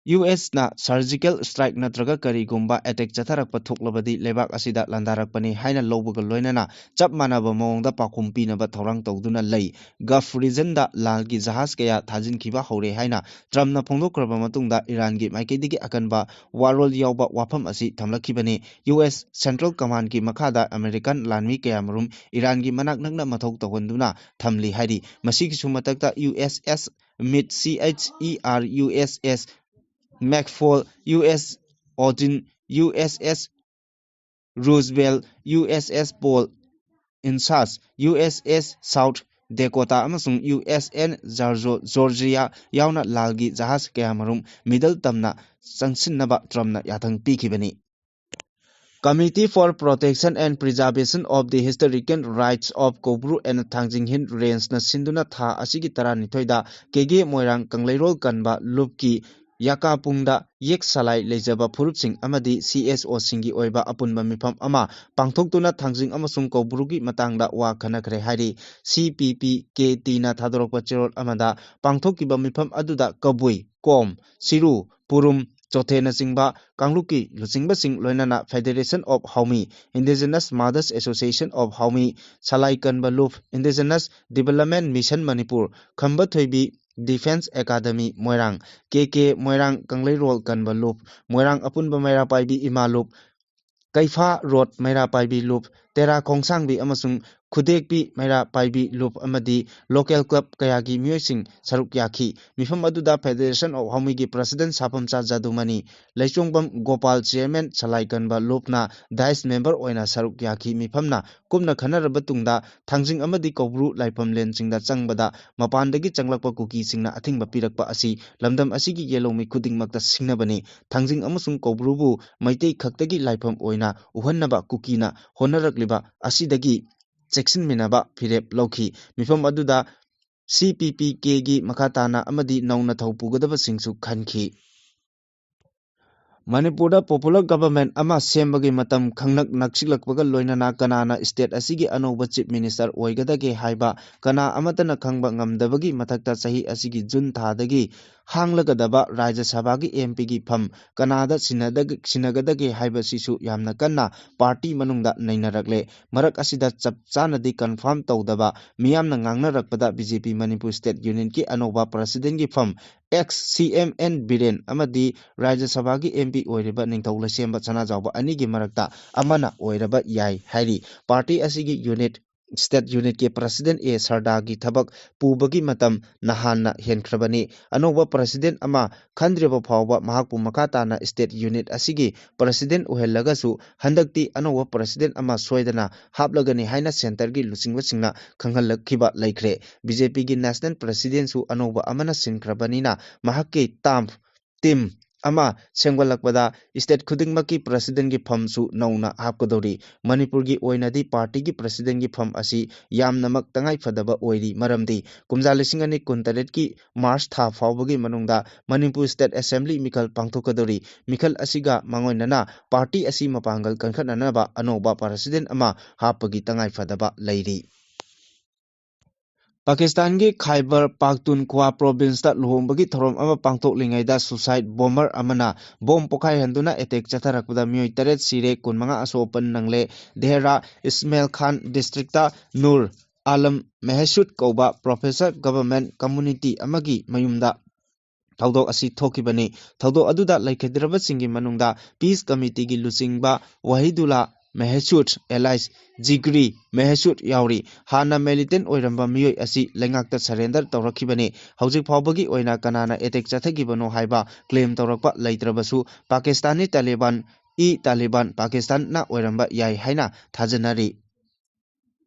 ꯌꯨ ꯑꯦꯁꯅ surgical strike ꯅꯠꯇ꯭ꯔꯒ ꯀꯔꯤꯒꯨꯝꯕ attack ꯆꯠꯊꯔꯛꯄ ꯊꯣꯛꯂꯕꯗꯤ ꯂꯩꯕꯥꯛ ꯑꯁꯤꯗ ꯂꯥꯟꯗꯥꯔꯛꯄꯅꯤ ꯍꯥꯏꯅ ꯂꯧꯕꯒ ꯂꯣꯏꯅꯅ ꯆꯞ ꯃꯥꯟꯅꯕ ꯃꯑꯣꯡꯗ ꯄꯥꯎꯈꯨꯝ ꯄꯤꯅꯕ ꯊꯧꯔꯥꯡ ꯇꯧꯗꯨꯅ ꯂꯩ꯫ Gulf region ꯗ ꯂꯥꯟꯒꯤ ꯖꯍꯥꯖ ꯀꯌꯥ ꯊꯥꯖꯤꯟꯈꯤꯕ ꯍꯧꯔꯦ ꯍꯥꯏꯅ Trump ꯅ ꯐꯣꯡꯗꯣꯛꯈ꯭ꯔꯕ ꯃꯇꯨꯡꯗ ꯏꯔꯥꯟꯒꯤ ꯃꯥꯏꯀꯩꯗꯒꯤ ꯑꯀꯟꯕ ꯋꯥꯔꯣꯜ ꯌꯥꯎꯕ ꯋꯥꯐꯝ ꯑꯁꯤ ꯊꯝꯂꯛꯈꯤꯕꯅꯤ꯫ ꯌꯨ ꯑꯦꯁ Central Command ꯀꯤ ꯃꯈꯥꯗ American ꯂꯥꯟꯃꯤ ꯀꯌꯥꯃꯔꯨꯝ ꯏꯔꯥꯟꯒꯤ ꯃꯅꯥꯛ ꯅꯛꯅ ꯃꯊꯧ ꯇꯧꯍꯟꯗꯨꯅ ꯊꯝꯂꯤ ꯍꯥꯏꯔꯤ꯫ ꯃꯁꯤꯒꯤꯁꯨ ꯃꯊꯛꯇ ꯌꯨ ꯑꯦꯁ ꯑꯦꯁ Meade, C H E R U S S McFaul, U S S Odin, U S S Roosevelt, U S S Paul Insass, U S S South Dakota ꯑꯃꯁꯨꯡ ꯌꯨ ꯑꯦꯁ ꯑꯦꯟ Georgia ꯌꯥꯎꯅ ꯂꯥꯜꯒꯤ ꯖꯍꯥꯖ ꯀꯌꯥꯃꯔꯨꯝ Middle ꯇꯝꯅ ꯆꯪꯁꯤꯟꯅꯕ Trump ꯅ ꯌꯥꯊꯪ ꯄꯤꯈꯤꯕꯅꯤ꯫ Committee for Protection and Preservation of the Historical Rights of Koubru and Thangjing Hill Range ꯅ ꯁꯤꯟꯗꯨꯅ ꯊꯥ ꯑꯁꯤꯒꯤ ꯇꯔꯥꯅꯤꯊꯣꯏꯗ ꯀꯦꯒꯦ ꯃꯣꯏꯔꯥꯡ ꯀꯪꯂꯩꯔꯣꯜ ꯀꯟꯕ ꯂꯨꯞꯀꯤ ꯌꯥꯀꯥꯄꯨꯡꯗ ꯌꯦꯛ ꯁꯂꯥꯏ ꯂꯩꯖꯕ ꯐꯨꯔꯨꯞꯁꯤꯡ ꯑꯃꯗꯤ ꯁꯤ ꯑꯦꯁ ꯑꯣꯁꯤꯡꯒꯤ ꯑꯣꯏꯕ ꯑꯄꯨꯟꯕ ꯃꯤꯐꯝ ꯑꯃ ꯄꯥꯡꯊꯣꯛꯇꯨꯅ ꯊꯥꯡꯖꯤꯡ ꯑꯃꯁꯨꯡ ꯀꯧꯕ꯭ꯔꯨꯒꯤ ꯃꯇꯥꯡꯗ ꯋꯥ ꯈꯟꯅꯈ꯭ꯔꯦ ꯍꯥꯏꯔꯤ꯫ ꯁꯤ ꯄꯤ ꯄꯤ ꯀꯦ ꯇꯤꯅ ꯊꯥꯗꯣꯔꯛꯄ ꯆꯦꯔꯣꯜ ꯑꯃꯗ ꯄꯥꯡꯊꯣꯛꯈꯤꯕ ꯃꯤꯐꯝ ꯑꯗꯨꯗ ꯀꯕꯨꯏ, ꯀꯣꯝ, ꯁꯤꯔꯨ, ꯄꯨꯔꯨꯝ, ꯆꯣꯊꯦꯅꯆꯤꯡꯕ ꯀꯥꯡꯂꯨꯞꯀꯤ ꯂꯨꯆꯤꯡꯕꯁꯤꯡ ꯂꯣꯏꯅꯅ Federation of Haomi, Indigenous Mothers Association of Haomi, ꯁꯂꯥꯏ ꯀꯟꯕ ꯂꯨꯞ, Indigenous Development Mission ꯃꯅꯤꯄꯨꯔ, ꯈꯝꯕ ꯊꯣꯏꯕꯤ Defence Academy ꯃꯣꯏꯔꯥꯡ, ꯀꯦ ꯀꯦ ꯃꯣꯏꯔꯥꯡ ꯀꯪꯂꯩꯔꯣꯜ ꯀꯟꯕ ꯂꯨꯞ, ꯃꯣꯏꯔꯥꯡ ꯑꯄꯨꯟꯕ ꯃꯩꯔꯥ ꯄꯥꯏꯕꯤ ꯏꯃꯥ ꯂꯨꯞ, ꯀꯩꯐꯥ ꯔꯣꯗ ꯃꯩꯔꯥ ꯄꯥꯏꯕꯤ ꯂꯨꯞ, ꯇꯦꯔꯥ ꯈꯣꯡꯁꯥꯡꯕꯤ ꯑꯃꯁꯨꯡ ꯈꯨꯗꯦꯛꯄꯤ ꯃꯩꯔꯥ ꯄꯥꯏꯕꯤ ꯂꯨꯞ ꯑꯃꯗꯤ local club ꯀꯌꯥꯒꯤ ꯃꯤꯑꯣꯏꯁꯤꯡ ꯁꯔꯨꯛ ꯌꯥꯈꯤ꯫ ꯃꯤꯐꯝ ꯑꯗꯨꯗ Federation of ꯍꯥꯎꯃꯤꯒꯤ President ꯁꯥꯐꯝꯆꯥ ꯖꯥꯗꯨꯃꯅꯤ, ꯂꯩꯆꯣꯡꯕꯝ Gopal Chairman ꯁꯂꯥꯏ ꯀꯟꯕ ꯂꯨꯞꯅ Dice member ꯑꯣꯏꯅ ꯁꯔꯨꯛ ꯌꯥꯈꯤ꯫ ꯃꯤꯐꯝꯅ ꯀꯨꯞꯅ ꯈꯟꯅꯔꯕ ꯇꯨꯡꯗ ꯊꯥꯡꯖꯤꯡ ꯑꯃꯗꯤ ꯀꯧꯕ꯭ꯔꯨ ꯂꯥꯏꯐꯝꯂꯦꯟꯁꯤꯡꯗ ꯆꯪꯕꯗ ꯃꯄꯥꯟꯗꯒꯤ ꯆꯪꯂꯛꯄ ꯀꯨꯀꯤꯁꯤꯡꯅ ꯑꯊꯤꯡꯕ ꯄꯤꯔꯛꯄ ꯑꯁꯤ ꯂꯝꯗꯝ ꯑꯁꯤꯒꯤ ꯌꯦꯜꯍꯧꯃꯤ ꯈꯨꯗꯤꯡꯃꯛꯇ ꯁꯤꯡꯅꯕꯅꯤ꯫ ꯊꯥꯡꯖꯤꯡ ꯑꯃꯁꯨꯡ ꯀꯧꯕ꯭ꯔꯨꯕꯨ ꯃꯩꯇꯩ ꯈꯛꯇꯒꯤ ꯂꯥꯏꯐꯝ ꯑꯣꯏꯅ ꯎꯍꯟꯅꯕ ꯀꯨꯀꯤꯅ ꯍꯣꯠꯅꯔꯛꯂꯤꯕ ꯑꯁꯤꯗꯒꯤ ꯆꯦꯛꯁꯤꯟꯃꯤꯟꯅꯕ ꯐꯤꯔꯦꯞ ꯂꯧꯈꯤ꯫ ꯃꯤꯐꯝ ꯑꯗꯨꯗ ꯁꯤ ꯄꯤ ꯄꯤ ꯀꯦꯒꯤ ꯃꯈꯥ ꯇꯥꯅ ꯑꯃꯗꯤ ꯅꯧꯅ ꯊꯧ ꯄꯨꯒꯗꯕꯁꯤꯡꯁꯨ ꯈꯟꯈꯤ꯫ ꯃꯅꯤꯄꯨꯔꯗ popular government ꯑꯃ ꯁꯦꯝꯕꯒꯤ ꯃꯇꯝ ꯈꯪꯅꯛ ꯅꯛꯁꯤꯜꯂꯛꯄꯒ ꯂꯣꯏꯅꯅ ꯀꯅꯥꯅ state ꯑꯁꯤꯒꯤ ꯑꯅꯧꯕ Chief Minister ꯑꯣꯏꯒꯗꯒꯦ ꯍꯥꯏꯕ ꯀꯅꯥ ꯑꯃꯠꯇꯅ ꯈꯪꯕ ꯉꯝꯗꯕꯒꯤ ꯃꯊꯛꯇ, ꯆꯍꯤ ꯑꯁꯤꯒꯤ June ꯊꯥꯗꯒꯤ ꯍꯥꯡꯂꯒꯗꯕ ꯔꯥꯖ꯭ꯌ ꯁꯚꯥꯒꯤ M Pꯒꯤ ꯐꯝ ꯀꯅꯥꯗ ꯁꯤꯟꯅꯗꯒ-, ꯁꯤꯟꯅꯒꯗꯒꯦ ꯍꯥꯏꯕꯁꯤꯁꯨ ꯌꯥꯝꯅ ꯀꯟꯅ party ꯃꯅꯨꯡꯗ ꯅꯩꯅꯔꯛꯂꯦ꯫ ꯃꯔꯛ ꯑꯁꯤꯗ ꯆꯞ ꯆꯥꯅꯗꯤ confirm ꯇꯧꯗꯕ ꯃꯤꯌꯥꯝꯅ ꯉꯥꯡꯅꯔꯛꯄꯗ, B J P Manipur state unitꯀꯤ ꯑꯅꯧꯕ presidentꯀꯤ ꯐꯝ ex C M N Biren ꯑꯃꯗꯤ ꯔꯥꯖ꯭ꯌ ꯁꯚꯥꯒꯤ M P ꯑꯣꯏꯔꯤꯕ ꯅꯤꯡꯊꯧ ꯂꯩꯁꯦꯝꯕ ꯁꯅꯥꯖꯥꯎꯕ ꯑꯅꯤꯒꯤ ꯃꯔꯛꯇ ꯑꯃꯅ ꯑꯣꯏꯔꯕ ꯌꯥꯏ ꯍꯥꯏꯔꯤ꯫ Party ꯑꯁꯤꯒꯤ unit, state unitꯀꯤ president A ꯁꯔꯗꯥꯒꯤ ꯊꯕꯛ ꯄꯨꯕꯒꯤ ꯃꯇꯝ ꯅꯍꯥꯟꯅ ꯍꯦꯟꯈ꯭ꯔꯕꯅꯤ꯫ ꯑꯅꯧꯕ president ꯑꯃ ꯈꯟꯗ꯭ꯔꯤꯕ ꯐꯥꯎꯕ ꯃꯍꯥꯛꯄꯨ ꯃꯈꯥ ꯇꯥꯅ state unit ꯑꯁꯤꯒꯤ president ꯑꯣꯏꯍꯜꯂꯒꯁꯨ, ꯍꯟꯗꯛꯇꯤ ꯑꯅꯧꯕ president ꯑꯃ ꯁꯣꯏꯗꯅ ꯍꯥꯞꯂꯒꯅꯤ ꯍꯥꯏꯅ centreꯒꯤ ꯂꯨꯆꯤꯡꯕꯁꯤꯡꯅ ꯈꯪꯍꯜꯂꯛꯈꯤꯕ ꯂꯩꯈ꯭ꯔꯦ꯫ B J Pꯒꯤ national presidentꯁꯨ ꯑꯅꯧꯕ ꯑꯃꯅ ꯁꯤꯟꯈ꯭ꯔꯕꯅꯤꯅ, ꯃꯍꯥꯛꯀꯤ term, team ꯑꯃ ꯁꯦꯝꯒꯠꯂꯛꯄꯗ state ꯈꯨꯗꯤꯡꯃꯛꯀꯤ presidentꯀꯤ ꯐꯝꯁꯨ ꯅꯧꯅ ꯍꯥꯞꯀꯗꯧꯔꯤ꯫ ꯃꯅꯤꯄꯨꯔꯒꯤ ꯑꯣꯏꯅꯗꯤ partyꯒꯤ presidentꯀꯤ ꯐꯝ ꯑꯁꯤ ꯌꯥꯝꯅꯃꯛ ꯇꯉꯥꯏ ꯐꯗꯕ ꯑꯣꯏꯔꯤ, ꯃꯔꯝꯗꯤ ꯀꯨꯝꯖꯥ ꯂꯤꯁꯤꯡ ꯑꯅꯤ ꯀꯨꯟꯇꯔꯦꯠꯀꯤ March ꯊꯥ ꯐꯥꯎꯕꯒꯤ ꯃꯅꯨꯡꯗ ꯃꯅꯤꯄꯨꯔ state assembly ꯃꯤꯈꯜ ꯄꯥꯡꯊꯣꯛꯀꯗꯧꯔꯤ꯫ ꯃꯤꯈꯜ ꯑꯁꯤꯒ ꯃꯥꯡꯑꯣꯏꯅꯅ party ꯑꯁꯤ ꯃꯄꯥꯡꯒꯜ ꯀꯟꯈꯠꯅꯅꯕ ꯑꯅꯧꯕ president ꯑꯃ ꯍꯥꯞꯄꯒꯤ ꯇꯉꯥꯏ ꯐꯗꯕ ꯂꯩꯔꯤ꯫ ꯄꯥꯀꯤꯁꯇꯥꯟꯒꯤ ꯈꯥꯏꯕꯔ ꯄꯥꯈꯇꯨꯟꯈ꯭ꯋꯥ provinceꯇ ꯂꯨꯍꯣꯡꯕꯒꯤ ꯊꯧꯔꯝ ꯑꯃ ꯄꯥꯡꯊꯣꯛꯂꯤꯉꯩꯗ suicide bomber ꯑꯃꯅ bomb ꯄꯣꯈꯥꯏꯍꯟꯗꯨꯅ attack ꯆꯠꯊꯔꯛꯄꯗ ꯃꯤꯑꯣꯏ ꯇꯔꯦꯠ ꯁꯤꯔꯦ, ꯀꯨꯟꯃꯉꯥ ꯑꯁꯣꯛ ꯑꯄꯟ ꯅꯪꯂꯦ꯫ ꯗꯦꯍꯔꯥ ꯏꯁꯃꯦꯜ ꯈꯥꯟ districtꯇ ꯅꯨꯔ ꯑꯥꯂꯝ ꯃꯦꯍꯁꯨꯗ ꯀꯧꯕ professor government community ꯑꯃꯒꯤ ꯃꯌꯨꯝꯗ ꯊꯧꯗꯣꯛ ꯑꯁꯤ ꯊꯣꯛꯈꯤꯕꯅꯤ꯫ ꯊꯧꯗꯣꯛ ꯑꯗꯨꯗ ꯂꯩꯈꯤꯗ꯭ꯔꯕꯁꯤꯡꯒꯤ ꯃꯅꯨꯡꯗ peace committeeꯒꯤ ꯂꯨꯆꯤꯡꯕ ꯋꯥꯍꯤꯗꯨꯜꯂꯥ ꯃꯦꯍꯁꯨꯗ alias ꯖꯤꯒ꯭ꯔꯤ ꯃꯦꯍꯁꯨꯗ ꯌꯥꯎꯔꯤ꯫ ꯍꯥꯟꯅ militant ꯑꯣꯏꯔꯝꯕ ꯃꯤꯑꯣꯏ ꯑꯁꯤ ꯂꯩꯉꯥꯛꯇ surrender ꯇꯧꯔꯛꯈꯤꯕꯅꯤ꯫ ꯍꯧꯖꯤꯛ ꯐꯥꯎꯕꯒꯤ ꯑꯣꯏꯅ ꯀꯅꯥꯅ attack ꯆꯠꯊꯈꯤꯕꯅꯣ ꯍꯥꯏꯕ claim ꯇꯧꯔꯛꯄ ꯂꯩꯇ꯭ꯔꯕꯁꯨ, ꯄꯥꯀꯤꯁꯇꯥꯅꯤ ꯇꯥꯂꯤꯕꯥꯟ, ꯏ ꯇꯥꯂꯤꯕꯥꯟ ꯄꯥꯀꯤꯁꯇꯥꯟꯅ ꯑꯣꯏꯔꯝꯕ ꯌꯥꯏ ꯍꯥꯏꯅ ꯊꯥꯖꯅꯔꯤ꯫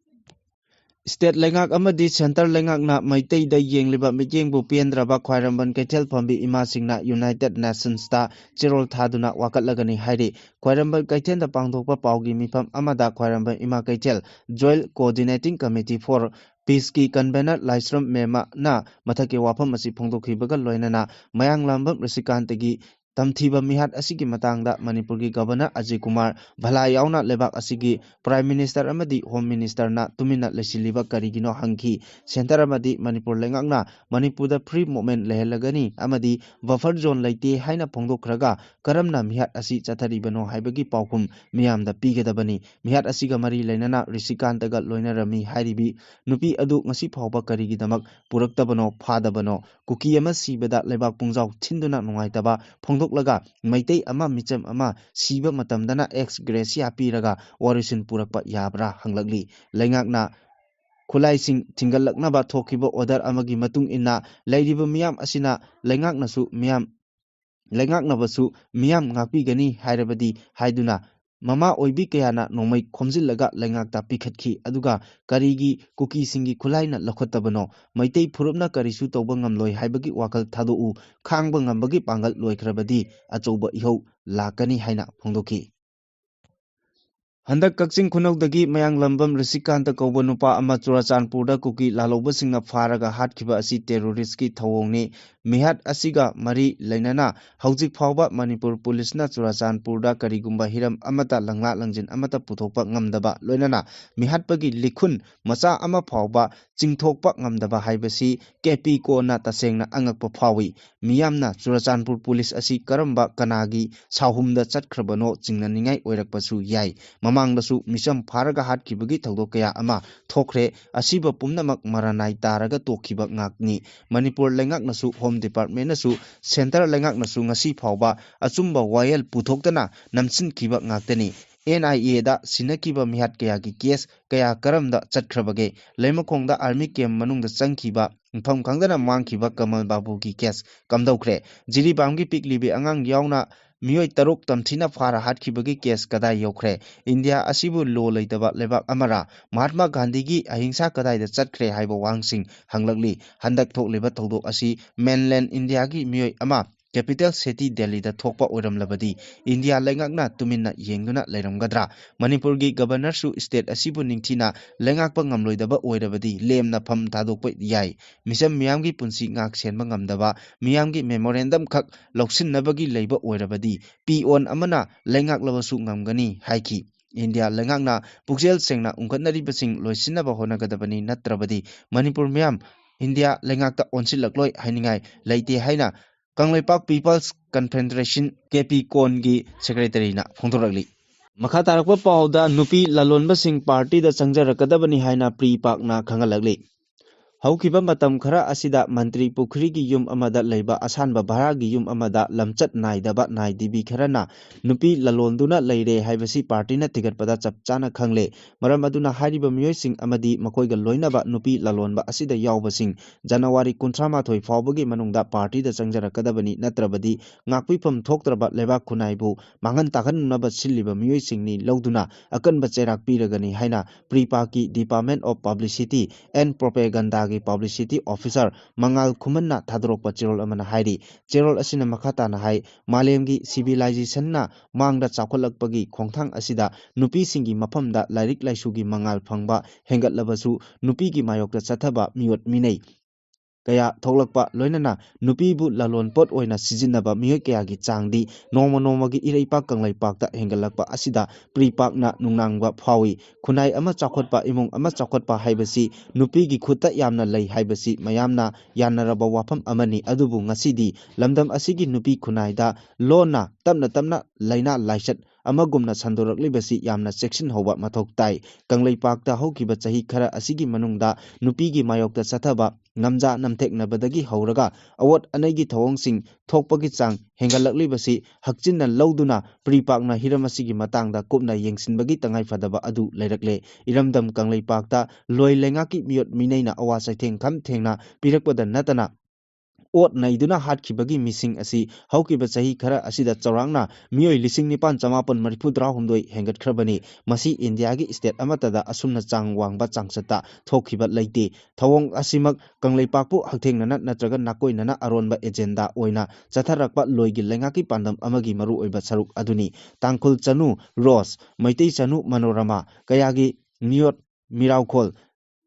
State ꯂꯩꯉꯥꯛ ꯑꯃꯗꯤ centre ꯂꯩꯉꯥꯛꯅ ꯃꯩꯇꯩꯗ ꯌꯦꯡꯂꯤꯕ ꯃꯤꯠꯌꯦꯡꯕꯨ ꯄꯦꯟꯗ꯭ꯔꯕ ꯈ꯭ꯋꯥꯏꯔꯝꯕꯟ ꯀꯩꯊꯦꯜ ꯐꯝꯕꯤ ꯏꯃꯥꯁꯤꯡꯅ United Nationsꯇ ꯆꯦꯔꯣꯜ ꯊꯥꯗꯨꯅ ꯋꯥꯀꯠꯂꯒꯅꯤ ꯍꯥꯏꯔꯤ꯫ ꯈ꯭ꯋꯥꯏꯔꯝꯕꯟ ꯀꯩꯊꯦꯜꯗ ꯄꯥꯡꯊꯣꯛꯄ ꯄꯥꯎꯒꯤ ꯃꯤꯐꯝ ꯑꯃꯗ ꯈ꯭ꯋꯥꯏꯔꯝꯕꯟ ꯏꯃꯥ ꯀꯩꯊꯦꯜ Joint Coordinating Committee for Peaceꯀꯤ convener ꯂꯥꯏꯁ꯭ꯔꯝ ꯃꯦꯃꯅ ꯃꯊꯛꯀꯤ ꯋꯥꯐꯝ ꯑꯁꯤ ꯐꯣꯡꯗꯣꯛꯈꯤꯕꯒ ꯂꯣꯏꯅꯅ ꯃꯌꯥꯡꯂꯥꯝꯕꯝ ꯔꯤꯁꯤꯀꯥꯟꯇꯒꯤ ꯇꯝꯊꯤꯕ ꯃꯤꯍꯥꯠ ꯑꯁꯤꯒꯤ ꯃꯇꯥꯡꯗ ꯃꯅꯤꯄꯨꯔꯒꯤ ꯒꯕꯔꯅꯔ ꯑꯖꯌ ꯀꯨꯃꯥꯔ ꯚꯂꯥ ꯌꯥꯎꯅ ꯂꯩꯕꯥꯛ ꯑꯁꯤꯒꯤ Prime Minister ꯑꯃꯗꯤ Home Ministerꯅ ꯇꯨꯃꯤꯟꯅ ꯂꯩꯁꯤꯜꯂꯤꯕ ꯀꯔꯤꯒꯤꯅꯣ ꯍꯪꯈꯤ꯫ Centre ꯑꯃꯗꯤ ꯃꯅꯤꯄꯨꯔ ꯂꯩꯉꯥꯛꯅ ꯃꯅꯤꯄꯨꯔꯗ free movement ꯂꯩꯍꯜꯂꯒꯅꯤ ꯑꯃꯗꯤ buffer zone ꯂꯩꯇꯦ ꯍꯥꯏꯅ ꯐꯣꯡꯗꯣꯛꯈ꯭ꯔꯒ ꯀꯔꯝꯅ ꯃꯤꯍꯥꯠ ꯑꯁꯤ ꯆꯠꯊꯔꯤꯕꯅꯣ ꯍꯥꯏꯕꯒꯤ ꯄꯥꯎꯈꯨꯝ ꯃꯤꯌꯥꯝꯗ ꯄꯤꯒꯗꯕꯅꯤ꯫ ꯃꯤꯍꯥꯠ ꯑꯁꯤꯒ ꯃꯔꯤ ꯂꯩꯅꯅ ꯔꯤꯁꯤꯀꯥꯟꯇꯒ ꯂꯣꯏꯅꯔꯝꯃꯤ ꯍꯥꯏꯔꯤꯕꯤ ꯅꯨꯄꯤ ꯑꯗꯨ ꯉꯁꯤ ꯐꯥꯎꯕ ꯀꯔꯤꯒꯤꯗꯃꯛ ꯄꯨꯔꯛꯇꯕꯅꯣ, ꯐꯥꯗꯕꯅꯣ? ꯀꯨꯀꯤ ꯑꯃ ꯁꯤꯕꯗ ꯂꯩꯕꯥꯛ ꯄꯨꯡꯖꯥꯎ ꯊꯤꯟꯗꯨꯅ ꯅꯨꯡꯉꯥꯏꯇꯕ ꯐꯣꯡꯗꯣꯛꯂꯒ ꯃꯩꯇꯩ ꯑꯃ, ꯃꯤꯆꯝ ꯑꯃ ꯁꯤꯕ ꯃꯇꯝꯗꯅ ex gratia ꯄꯤꯔꯒ ꯋꯥꯔꯣꯏꯁꯤꯟ ꯄꯨꯔꯛꯄ ꯌꯥꯕ꯭ꯔꯥ ꯍꯪꯂꯛꯂꯤ꯫ ꯂꯩꯉꯥꯛꯅ ꯈꯨꯠꯂꯥꯏꯁꯤꯡ ꯊꯤꯡꯒꯠꯂꯛꯅꯕ ꯊꯣꯛꯈꯤꯕ order ꯑꯃꯒꯤ ꯃꯇꯨꯡ ꯏꯟꯅ ꯂꯩꯔꯤꯕ ꯃꯤꯌꯥꯝ ꯑꯁꯤꯅ ꯂꯩꯉꯥꯛꯅꯁꯨ ꯃꯤꯌꯥꯝ, ꯂꯩꯉꯥꯛꯅꯕꯁꯨ ꯃꯤꯌꯥꯝ ꯉꯥꯛꯄꯤꯒꯅꯤ ꯍꯥꯏꯔꯕꯗꯤ ꯍꯥꯏꯗꯨꯅ ꯃꯃꯥ ꯑꯣꯏꯕꯤ ꯀꯌꯥꯅ ꯅꯣꯡꯃꯩ ꯈꯣꯝꯖꯤꯜꯂꯒ ꯂꯩꯉꯥꯛꯇ ꯄꯤꯈꯠꯈꯤ꯫ ꯑꯗꯨꯒ ꯀꯔꯤꯒꯤ ꯀꯨꯀꯤꯁꯤꯡꯒꯤ ꯈꯨꯠꯂꯥꯏꯅ ꯂꯧꯈꯠꯇꯕꯅꯣ? ꯃꯩꯇꯩ ꯐꯨꯔꯨꯞꯅ ꯀꯔꯤꯁꯨ ꯇꯧꯕ ꯉꯝꯂꯣꯏ ꯍꯥꯏꯕꯒꯤ ꯋꯥꯈꯜ ꯊꯥꯗꯣꯛꯎ꯫ ꯈꯥꯡꯕ ꯉꯝꯕꯒꯤ ꯄꯥꯡꯒꯜ ꯂꯣꯏꯈ꯭ꯔꯕꯗꯤ ꯑꯆꯧꯕ ꯏꯍꯧ ꯂꯥꯛꯀꯅꯤ ꯍꯥꯏꯅ ꯐꯣꯡꯗꯣꯛꯈꯤ꯫ ꯍꯟꯗꯛ ꯀꯛꯆꯤꯡ ꯈꯨꯅꯧꯗꯒꯤ ꯃꯌꯥꯡꯂꯝꯕꯝ ꯔꯤꯁꯤꯀꯥꯟꯇ ꯀꯧꯕ ꯅꯨꯄꯥ ꯑꯃ ꯆꯨꯔꯥꯆꯥꯟꯄꯨꯔꯗ ꯀꯨꯀꯤ ꯂꯥꯜꯍꯧꯕꯁꯤꯡꯅ ꯐꯥꯔꯒ ꯍꯥꯠꯈꯤꯕ ꯑꯁꯤ terroristꯀꯤ ꯊꯧꯑꯣꯡꯅꯤ꯫ ꯃꯤꯍꯥꯠ ꯑꯁꯤꯒ ꯃꯔꯤ ꯂꯩꯅꯅ ꯍꯧꯖꯤꯛ ꯐꯥꯎꯕ ꯃꯅꯤꯄꯨꯔ ꯄꯨꯂꯤꯁꯅ ꯆꯨꯔꯥꯆꯥꯟꯄꯨꯔꯗ ꯀꯔꯤꯒꯨꯝꯕ ꯍꯤꯔꯝ ꯑꯃꯠꯇ ꯂꯪꯂꯥ ꯂꯪꯖꯤꯟ ꯑꯃꯠꯇ ꯄꯨꯊꯣꯛꯄ ꯉꯝꯗꯕ, ꯂꯣꯏꯅꯅ ꯃꯤꯍꯥꯠꯄꯒꯤ ꯂꯤꯈꯨꯟ ꯃꯆꯥ ꯑꯃ ꯐꯥꯎꯕ ꯆꯤꯡꯊꯣꯛꯄ ꯉꯝꯗꯕ ꯍꯥꯏꯕꯁꯤ ꯀꯦ ꯄꯤ ꯀꯣꯟꯅ ꯇꯁꯦꯡꯅ ꯑꯉꯛꯄ ꯐꯥꯎꯏ꯫ ꯃꯤꯌꯥꯝꯅ ꯆꯨꯔꯥꯆꯥꯟꯄꯨꯔ ꯄꯨꯂꯤꯁ ꯑꯁꯤ ꯀꯔꯝꯕ ꯀꯅꯥꯒꯤ ꯁꯥꯍꯨꯝꯗ ꯆꯠꯈ꯭ꯔꯕꯅꯣ ꯆꯤꯡꯅꯅꯤꯡꯉꯥꯏ ꯑꯣꯏꯔꯛꯄꯁꯨ ꯌꯥꯏ꯫ ꯃꯃꯥꯡꯗꯁꯨ ꯃꯤꯆꯝ ꯐꯥꯔꯒ ꯍꯥꯠꯈꯤꯕꯒꯤ ꯊꯧꯗꯣꯛ ꯀꯌꯥ ꯑꯃ ꯊꯣꯛꯈ꯭ꯔꯦ꯫ ꯑꯁꯤꯕ ꯄꯨꯝꯅꯃꯛ ꯃꯔꯥꯅꯥꯏ ꯇꯥꯔꯒ ꯇꯣꯛꯈꯤꯕ ꯉꯥꯛꯅꯤ꯫ ꯃꯅꯤꯄꯨꯔ ꯂꯩꯉꯥꯛꯅꯁꯨ, Home Departmentꯅꯁꯨ, centre ꯂꯩꯉꯥꯛꯅꯁꯨ ꯉꯁꯤ ꯐꯥꯎꯕ ꯑꯆꯨꯝꯕ ꯋꯥꯌꯦꯜ ꯄꯨꯊꯣꯛꯇꯅ ꯅꯝꯁꯤꯟꯈꯤꯕ ꯉꯥꯛꯇꯅꯤ꯫ NIAꯗ ꯁꯤꯟꯅꯈꯤꯕ ꯃꯤꯍꯥꯠ ꯀꯌꯥꯒꯤ case ꯀꯌꯥ ꯀꯔꯝꯗ ꯆꯠꯈ꯭ꯔꯕꯒꯦ? ꯂꯩꯃꯈꯣꯡꯗ army camp ꯃꯅꯨꯡꯗ ꯆꯪꯈꯤꯕ, ꯃꯐꯝ ꯈꯪꯗꯅ ꯃꯥꯡꯈꯤꯕ ꯀꯃꯜ ꯕꯥꯕꯨꯒꯤ case ꯀꯝꯗꯧꯈ꯭ꯔꯦ? ꯖꯤꯔꯤꯕꯥꯝꯒꯤ ꯄꯤꯛꯂꯤꯕꯤ ꯑꯉꯥꯡ ꯌꯥꯎꯅ ꯃꯤꯑꯣꯏ ꯇꯔꯨꯛ ꯇꯝꯊꯤꯅ ꯐꯥꯔ ꯍꯥꯠꯈꯤꯕꯒꯤ case ꯀꯗꯥꯏ ꯌꯧꯈ꯭ꯔꯦ? ꯏꯟꯗꯤꯌꯥ ꯑꯁꯤꯕꯨ law ꯂꯩꯇꯕ ꯂꯩꯕꯥꯛ ꯑꯃꯔꯥ? ꯃꯍꯥꯠꯃꯥ ꯒꯥꯟꯙꯤꯒꯤ ꯑꯍꯤꯡꯁꯥ ꯀꯗꯥꯏꯗ ꯆꯠꯈ꯭ꯔꯦ ꯍꯥꯏꯕ ꯋꯥꯍꯪꯁꯤꯡ ꯍꯪꯂꯛꯂꯤ꯫ ꯍꯟꯗꯛ ꯊꯣꯛꯂꯤꯕ ꯊꯧꯗꯣꯛ ꯑꯁꯤ mainland ꯏꯟꯗꯤꯌꯥꯒꯤ ꯃꯤꯑꯣꯏ ꯑꯃ capital city ꯗꯦꯜꯂꯤꯗ ꯊꯣꯛꯄ ꯑꯣꯏꯔꯝꯂꯕꯗꯤ ꯏꯟꯗꯤꯌꯥ ꯂꯩꯉꯥꯛꯅ ꯇꯨꯃꯤꯟꯅ ꯌꯦꯡꯗꯨꯅ ꯂꯩꯔꯝꯒꯗ꯭ꯔꯥ? ꯃꯅꯤꯄꯨꯔꯒꯤ ꯒꯕꯔꯅꯔꯁꯨ state ꯑꯁꯤꯕꯨ ꯅꯤꯡꯊꯤꯅ ꯂꯩꯉꯥꯛꯄ ꯉꯝꯂꯣꯏꯗꯕ ꯑꯣꯏꯔꯕꯗꯤ ꯂꯦꯝꯅ ꯐꯝ ꯊꯥꯗꯣꯛꯄ ꯌꯥꯏ꯫ ꯃꯤꯆꯝ ꯃꯤꯌꯥꯝꯒꯤ ꯄꯨꯟꯁꯤ ꯉꯥꯛ ꯁꯦꯟꯕ ꯉꯝꯗꯕ, ꯃꯤꯌꯥꯝꯒꯤ memorandum ꯈꯛ ꯂꯧꯁꯤꯟꯅꯕꯒꯤ ꯂꯩꯕ ꯑꯣꯏꯔꯕꯗꯤ peon ꯑꯃꯅ ꯂꯩꯉꯥꯛꯂꯕꯁꯨ ꯉꯝꯒꯅꯤ ꯍꯥꯏꯈꯤ꯫ ꯏꯟꯗꯤꯌꯥ ꯂꯩꯉꯥꯛꯅ ꯄꯨꯛꯆꯦꯜ ꯁꯦꯡꯅ ꯎꯪꯈꯠꯅꯔꯤꯕꯁꯤꯡ ꯂꯣꯏꯁꯤꯟꯅꯕ ꯍꯣꯠꯅꯒꯗꯕꯅꯤ, ꯅꯠꯇ꯭ꯔꯕꯗꯤ ꯃꯅꯤꯄꯨꯔ ꯃꯤꯌꯥꯝ ꯏꯟꯗꯤꯌꯥ ꯂꯩꯉꯥꯛꯇ ꯑꯣꯟꯁꯤꯜꯂꯛꯂꯣꯏ ꯍꯥꯏꯅꯤꯡꯉꯥꯏ ꯂꯩꯇꯦ ꯍꯥꯏꯅ Kangleipak People's Confederation, K P ꯀꯣꯟꯒꯤ ꯁꯦꯀ꯭ꯔꯦꯇꯔꯤꯅ ꯐꯣꯡꯗꯣꯔꯛꯂꯤ꯫ ꯃꯈꯥ ꯇꯥꯔꯛꯄ ꯄꯥꯎꯗ ꯅꯨꯄꯤ ꯂꯂꯣꯟꯕꯁꯤꯡ ꯄꯥꯔꯇꯤꯗ ꯆꯪꯖꯔꯛꯀꯗꯕꯅꯤ ꯍꯥꯏꯅ ꯄ꯭ꯔꯤ ꯄꯥꯛꯅ ꯈꯪꯍꯜꯂꯛꯂꯤ꯫ ꯍꯧꯈꯤꯕ ꯃꯇꯝ ꯈꯔ ꯑꯁꯤꯗ ꯃꯟꯇ꯭ꯔꯤ ꯄꯨꯈ꯭ꯔꯤꯒꯤ ꯌꯨꯝ ꯑꯃꯗ ꯂꯩꯕ ꯑꯁꯥꯟꯕ ꯚꯔꯥꯒꯤ ꯌꯨꯝ ꯑꯃꯗ ꯂꯝꯆꯠ ꯅꯥꯏꯗꯕ ꯅꯥꯏ ꯗꯤꯕꯤ ꯈꯔꯅ ꯅꯨꯄꯤ ꯂꯂꯣꯟꯗꯨꯅ ꯂꯩꯔꯦ ꯍꯥꯏꯕꯁꯤ ꯄꯥꯔꯇꯤꯅ ꯊꯤꯒꯠꯄꯗ ꯆꯞ ꯆꯥꯅ ꯈꯪꯂꯦ꯫ ꯃꯔꯝ ꯑꯗꯨꯅ ꯍꯥꯏꯔꯤꯕ ꯃꯤꯑꯣꯏꯁꯤꯡ ꯑꯃꯗꯤ ꯃꯈꯣꯏꯒ ꯂꯣꯏꯅꯕ ꯅꯨꯄꯤ ꯂꯂꯣꯟꯕ ꯑꯁꯤꯗ ꯌꯥꯎꯕꯁꯤꯡ ꯖꯅꯋꯥꯔꯤ ꯀꯨꯟꯊ꯭ꯔꯥ ꯃꯥꯊꯣꯏ ꯐꯥꯎꯕꯒꯤ ꯃꯅꯨꯡꯗ ꯄꯥꯔꯇꯤꯗ ꯆꯪꯖꯔꯛꯀꯗꯕꯅꯤ, ꯅꯠꯇ꯭ꯔꯕꯗꯤ ꯉꯥꯛꯄꯤꯐꯝ ꯊꯣꯛꯇ꯭ꯔꯕ ꯂꯩꯕꯥꯛ ꯈꯨꯟꯅꯥꯏꯕꯨ ꯃꯥꯡꯍꯟ ꯇꯥꯛꯍꯟꯅꯕ ꯁꯤꯜꯂꯤꯕ ꯃꯤꯑꯣꯏꯁꯤꯡꯅꯤ ꯂꯧꯗꯨꯅ ꯑꯀꯟꯕ ꯆꯩꯔꯥꯛ ꯄꯤꯔꯒꯅꯤ ꯍꯥꯏꯅ ꯄ꯭ꯔꯤ ꯄꯥꯛꯀꯤ Department of Publicity and Propagandaꯒꯤ publicity officer ꯃꯉꯥꯜ ꯈꯨꯃꯟꯅ ꯊꯥꯗꯣꯔꯛꯄ ꯆꯦꯔꯣꯜ ꯑꯃꯅ ꯍꯥꯏꯔꯤ꯫ ꯆꯦꯔꯣꯜ ꯑꯁꯤꯅ ꯃꯈꯥ ꯇꯥꯅ ꯍꯥꯏ, ꯃꯥꯂꯦꯝꯒꯤ civilizationꯅ ꯃꯥꯡꯗ ꯆꯥꯎꯈꯠꯂꯛꯄꯒꯤ ꯈꯣꯡꯊꯥꯡ ꯑꯁꯤꯗ ꯅꯨꯄꯤꯁꯤꯡꯒꯤ ꯃꯐꯝꯗ ꯂꯥꯏꯔꯤꯛ ꯂꯥꯏꯁꯨꯒꯤ ꯃꯉꯥꯜ ꯐꯪꯕ ꯍꯦꯟꯒꯠꯂꯕꯁꯨ ꯅꯨꯄꯤꯒꯤ ꯃꯥꯌꯣꯛꯇ ꯆꯠꯊꯕ ꯃꯤꯑꯣꯠ ꯃꯤꯅꯩ ꯀꯌꯥ ꯊꯣꯛꯂꯛꯄ, ꯂꯣꯏꯅꯅ ꯅꯨꯄꯤꯕꯨ ꯂꯂꯣꯟꯄꯣꯠ ꯑꯣꯏꯅ ꯁꯤꯖꯤꯟꯅꯕ ꯃꯤꯑꯣꯏ ꯀꯌꯥꯒꯤ ꯆꯥꯡꯗꯤ ꯅꯣꯡꯃ ꯅꯣꯡꯃꯒꯤ ꯏꯔꯩꯄꯥꯛ ꯀꯪꯂꯩꯄꯥꯛꯇ ꯍꯦꯟꯒꯠꯂꯛꯄ ꯑꯁꯤꯗ ꯄ꯭ꯔꯤ ꯄꯥꯛꯅ ꯅꯨꯡꯅꯥꯡꯕ ꯐꯥꯎꯏ꯫ ꯈꯨꯟꯅꯥꯏ ꯑꯃ ꯆꯥꯎꯈꯠꯄ, ꯏꯃꯨꯡ ꯑꯃ ꯆꯥꯎꯈꯠꯄ ꯍꯥꯏꯕꯁꯤ ꯅꯨꯄꯤꯒꯤ ꯈꯨꯠꯇ ꯌꯥꯝꯅ ꯂꯩ ꯍꯥꯏꯕꯁꯤ ꯃꯌꯥꯝꯅ ꯌꯥꯅꯔꯕ ꯋꯥꯐꯝ ꯑꯃꯅꯤ꯫ ꯑꯗꯨꯕꯨ ꯉꯁꯤꯗꯤ ꯂꯝꯗꯝ ꯑꯁꯤꯒꯤ ꯅꯨꯄꯤ ꯈꯨꯟꯅꯥꯏꯗ ꯂꯣꯟꯅ ꯇꯞꯅ ꯇꯞꯅ ꯂꯥꯏꯅꯥ ꯂꯥꯏꯆꯠ ꯑꯃꯒꯨꯝꯅ ꯁꯟꯗꯣꯔꯛꯂꯤꯕꯁꯤ ꯌꯥꯝꯅ ꯆꯦꯛꯁꯤꯟꯍꯧꯕ ꯃꯊꯧ ꯇꯥꯏ꯫ ꯀꯪꯂꯩꯄꯥꯛꯇ ꯍꯧꯈꯤꯕ ꯆꯍꯤ ꯈꯔ ꯑꯁꯤꯒꯤ ꯃꯅꯨꯡꯗ ꯅꯨꯄꯤꯒꯤ ꯃꯥꯌꯣꯛꯇ ꯆꯠꯊꯕ, ꯅꯝꯖꯥ ꯅꯝꯊꯦꯛꯅꯕꯗꯒꯤ ꯍꯧꯔꯒ ꯑꯋꯣꯠ ꯑꯅꯩꯒꯤ ꯊꯧꯑꯣꯡꯁꯤꯡ ꯊꯣꯛꯄꯒꯤ ꯆꯥꯡ ꯍꯦꯟꯒꯠꯂꯛꯂꯤꯕꯁꯤ ꯍꯛꯆꯤꯟꯅ ꯂꯧꯗꯨꯅ ꯄ꯭ꯔꯤ ꯄꯥꯛꯅ ꯍꯤꯔꯝ ꯑꯁꯤꯒꯤ ꯃꯇꯥꯡꯗ ꯀꯨꯞꯅ ꯌꯦꯡꯁꯤꯟꯕꯒꯤ ꯇꯉꯥꯏꯐꯗꯕ ꯑꯗꯨ ꯂꯩꯔꯛꯂꯦ꯫ ꯏꯔꯝꯗꯝ ꯀꯪꯂꯩꯄꯥꯛꯇ ꯂꯣꯏ ꯂꯩꯉꯥꯛꯀꯤ ꯃꯤꯑꯣꯠ ꯃꯤꯅꯩꯅ ꯑꯋꯥ ꯆꯩꯊꯦꯡ ꯈꯝ ꯊꯦꯡꯅ ꯄꯤꯔꯛꯄꯗ ꯅꯠꯇꯅ ꯑꯣꯠ ꯅꯩꯗꯨꯅ ꯍꯥꯠꯈꯤꯕꯒꯤ ꯃꯤꯁꯤꯡ ꯑꯁꯤ ꯍꯧꯈꯤꯕ ꯆꯍꯤ ꯈꯔ ꯑꯁꯤꯗ ꯆꯥꯎꯔꯥꯛꯅ ꯃꯤꯑꯣꯏ ꯂꯤꯁꯤꯡ ꯅꯤꯄꯥꯟ ꯆꯃꯥꯄꯟ ꯃꯔꯤꯐꯨ ꯇꯔꯥꯍꯨꯝꯗꯣꯏ ꯍꯦꯟꯒꯠꯈ꯭ꯔꯕꯅꯤ꯫ ꯃꯁꯤ ꯏꯟꯗꯤꯌꯥꯒꯤ state ꯑꯃꯠꯇꯗ ꯑꯁꯨꯝꯅ ꯆꯥꯡ ꯋꯥꯡꯕ ꯆꯥꯡꯆꯠꯇ ꯊꯣꯛꯈꯤꯕ ꯂꯩꯇꯦ꯫ ꯊꯧꯑꯣꯡ ꯑꯁꯤꯃꯛ ꯀꯪꯂꯩꯄꯥꯛꯄꯨ ꯍꯛꯊꯦꯡꯅꯅ ꯅꯠꯇ꯭ꯔꯒ ꯅꯥꯀꯣꯏꯅꯅ ꯑꯔꯣꯟꯕ agenda ꯑꯣꯏꯅ ꯆꯠꯊꯔꯛꯄ ꯂꯣꯏꯒꯤ ꯂꯩꯉꯥꯛꯀꯤ ꯄꯥꯟꯗꯝ ꯑꯃꯒꯤ ꯃꯔꯨꯑꯣꯏꯕ ꯁꯔꯨꯛ ꯑꯗꯨꯅꯤ꯫ ꯇꯥꯡꯈꯨꯜ ꯆꯅꯨ ꯔꯣꯁ, ꯃꯩꯇꯩ ꯆꯅꯨ ꯃꯅꯣꯔꯃꯥ, ꯀꯌꯥꯒꯤ ꯃꯤꯑꯣꯠ ꯃꯤꯔꯥꯎꯈꯣꯜ,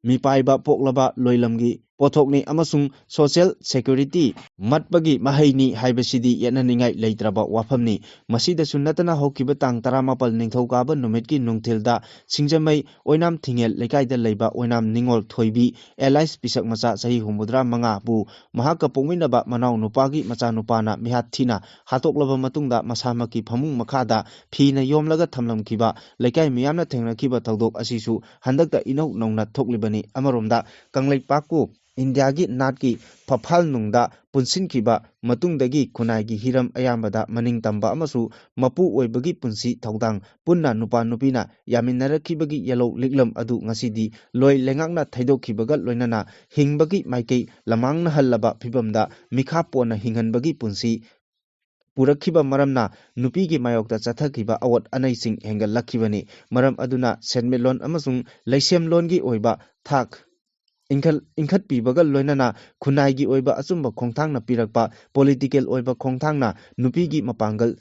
ꯃꯤꯄꯥꯏꯕ ꯄꯣꯛꯂꯕ ꯂꯣꯏꯂꯝꯒꯤ ꯄꯣꯠꯊꯣꯛꯅꯤ ꯑꯃꯁꯨꯡ social security ꯃꯠꯄꯒꯤ ꯃꯍꯩꯅꯤ ꯍꯥꯏꯕꯁꯤꯗꯤ ꯌꯦꯠꯅꯅꯤꯡꯉꯥꯏ ꯂꯩꯇ꯭ꯔꯕ ꯋꯥꯐꯝꯅꯤ꯫ ꯃꯁꯤꯗꯁꯨ ꯅꯠꯇꯅ ꯍꯧꯈꯤꯕ ꯇꯥꯡ ꯇꯔꯥꯃꯥꯄꯜ ꯅꯤꯡꯊꯧꯀꯥꯕ ꯅꯨꯃꯤꯠꯀꯤ ꯅꯨꯡꯊꯤꯜꯗ ꯁꯤꯡꯖꯃꯩ ꯑꯣꯏꯅꯥꯝ ꯊꯤꯡꯉꯦꯜ ꯂꯩꯀꯥꯏꯗ ꯂꯩꯕ ꯑꯣꯏꯅꯥꯝ ꯅꯤꯉꯣꯜ ꯊꯣꯏꯕꯤ alias ꯄꯤꯁꯛ ꯃꯆꯥ ꯆꯍꯤ ꯍꯨꯝꯐꯨꯇꯔꯥ ꯃꯉꯥꯕꯨ ꯃꯍꯥꯛꯀ ꯄꯣꯛꯃꯤꯟꯅꯕ ꯃꯅꯥꯎ ꯅꯨꯄꯥꯒꯤ ꯃꯆꯥꯅꯨꯄꯥꯅ ꯃꯤꯍꯥꯠ ꯊꯤꯅ ꯍꯥꯠꯇꯣꯛꯂꯕ ꯃꯇꯨꯡꯗ ꯃꯁꯥꯃꯛꯀꯤ ꯐꯃꯨꯡ ꯃꯈꯥꯗ ꯐꯤꯅ ꯌꯣꯝꯂꯒ ꯊꯝꯂꯝꯈꯤꯕ ꯂꯩꯀꯥꯏ ꯃꯤꯌꯥꯝꯅ ꯊꯦꯡꯅꯈꯤꯕ ꯊꯧꯗꯣꯛ ꯑꯁꯤꯁꯨ ꯍꯟꯗꯛꯇ ꯏꯅꯧ ꯅꯧꯅ ꯊꯣꯛꯂꯤꯕꯅꯤ꯫ ꯑꯃꯔꯣꯝꯗ ꯀꯪꯂꯩꯄꯥꯛꯄꯨ ꯏꯟꯗꯤꯌꯥꯒꯤ ꯅꯥꯠꯀꯤ ꯐꯐꯥꯜ ꯅꯨꯡꯗ ꯄꯨꯟꯁꯤꯟꯈꯤꯕ ꯃꯇꯨꯡꯗꯒꯤ ꯈꯨꯟꯅꯥꯏꯒꯤ ꯍꯤꯔꯝ ꯑꯌꯥꯝꯕꯗ ꯃꯅꯤꯡ ꯇꯝꯕ ꯑꯃꯁꯨ ꯃꯄꯨ ꯑꯣꯏꯕꯒꯤ ꯄꯨꯟꯁꯤ ꯊꯧꯗꯥꯡ ꯄꯨꯟꯅ ꯅꯨꯄꯥ ꯅꯨꯄꯤꯅ ꯌꯥꯃꯤꯟꯅꯔꯛꯈꯤꯕꯒꯤ ꯌꯦꯜꯍꯧ ꯂꯤꯛꯂꯝ ꯑꯗꯨ ꯉꯁꯤꯗꯤ ꯂꯣꯏ ꯂꯩꯉꯥꯛꯅ ꯊꯩꯗꯣꯛꯈꯤꯕꯒ ꯂꯣꯏꯅꯅ ꯍꯤꯡꯕꯒꯤ ꯃꯥꯏꯀꯩ ꯂꯃꯥꯡꯅꯍꯜꯂꯕ ꯐꯤꯕꯝꯗ ꯃꯤꯈꯥ ꯄꯣꯟꯅ ꯍꯤꯡꯍꯟꯕꯒꯤ ꯄꯨꯟꯁꯤ ꯄꯨꯔꯛꯈꯤꯕ ꯃꯔꯝꯅ ꯅꯨꯄꯤꯒꯤ ꯃꯥꯌꯣꯛꯇ ꯆꯠꯊꯈꯤꯕ ꯑꯋꯣꯠ ꯑꯅꯩꯁꯤꯡ ꯍꯦꯟꯒꯠꯂꯛꯈꯤꯕꯅꯤ꯫ ꯃꯔꯝ ꯑꯗꯨꯅ ꯁꯦꯟꯃꯤꯠꯂꯣꯟ ꯑꯃꯁꯨꯡ ꯂꯩꯁꯦꯝꯂꯣꯟꯒꯤ ꯑꯣꯏꯕ ꯊꯥꯛ ꯏꯟꯈꯠ-, ꯏꯟꯈꯠꯄꯤꯕꯒ ꯂꯣꯏꯅꯅ ꯈꯨꯟꯅꯥꯏꯒꯤ ꯑꯣꯏꯕ ꯑꯆꯨꯝꯕ ꯈꯣꯡꯊꯥꯡꯅ ꯄꯤꯔꯛꯄ political ꯑꯣꯏꯕ ꯈꯣꯡꯊꯥꯡꯅ ꯅꯨꯄꯤꯒꯤ ꯃꯄꯥꯡꯒꯜ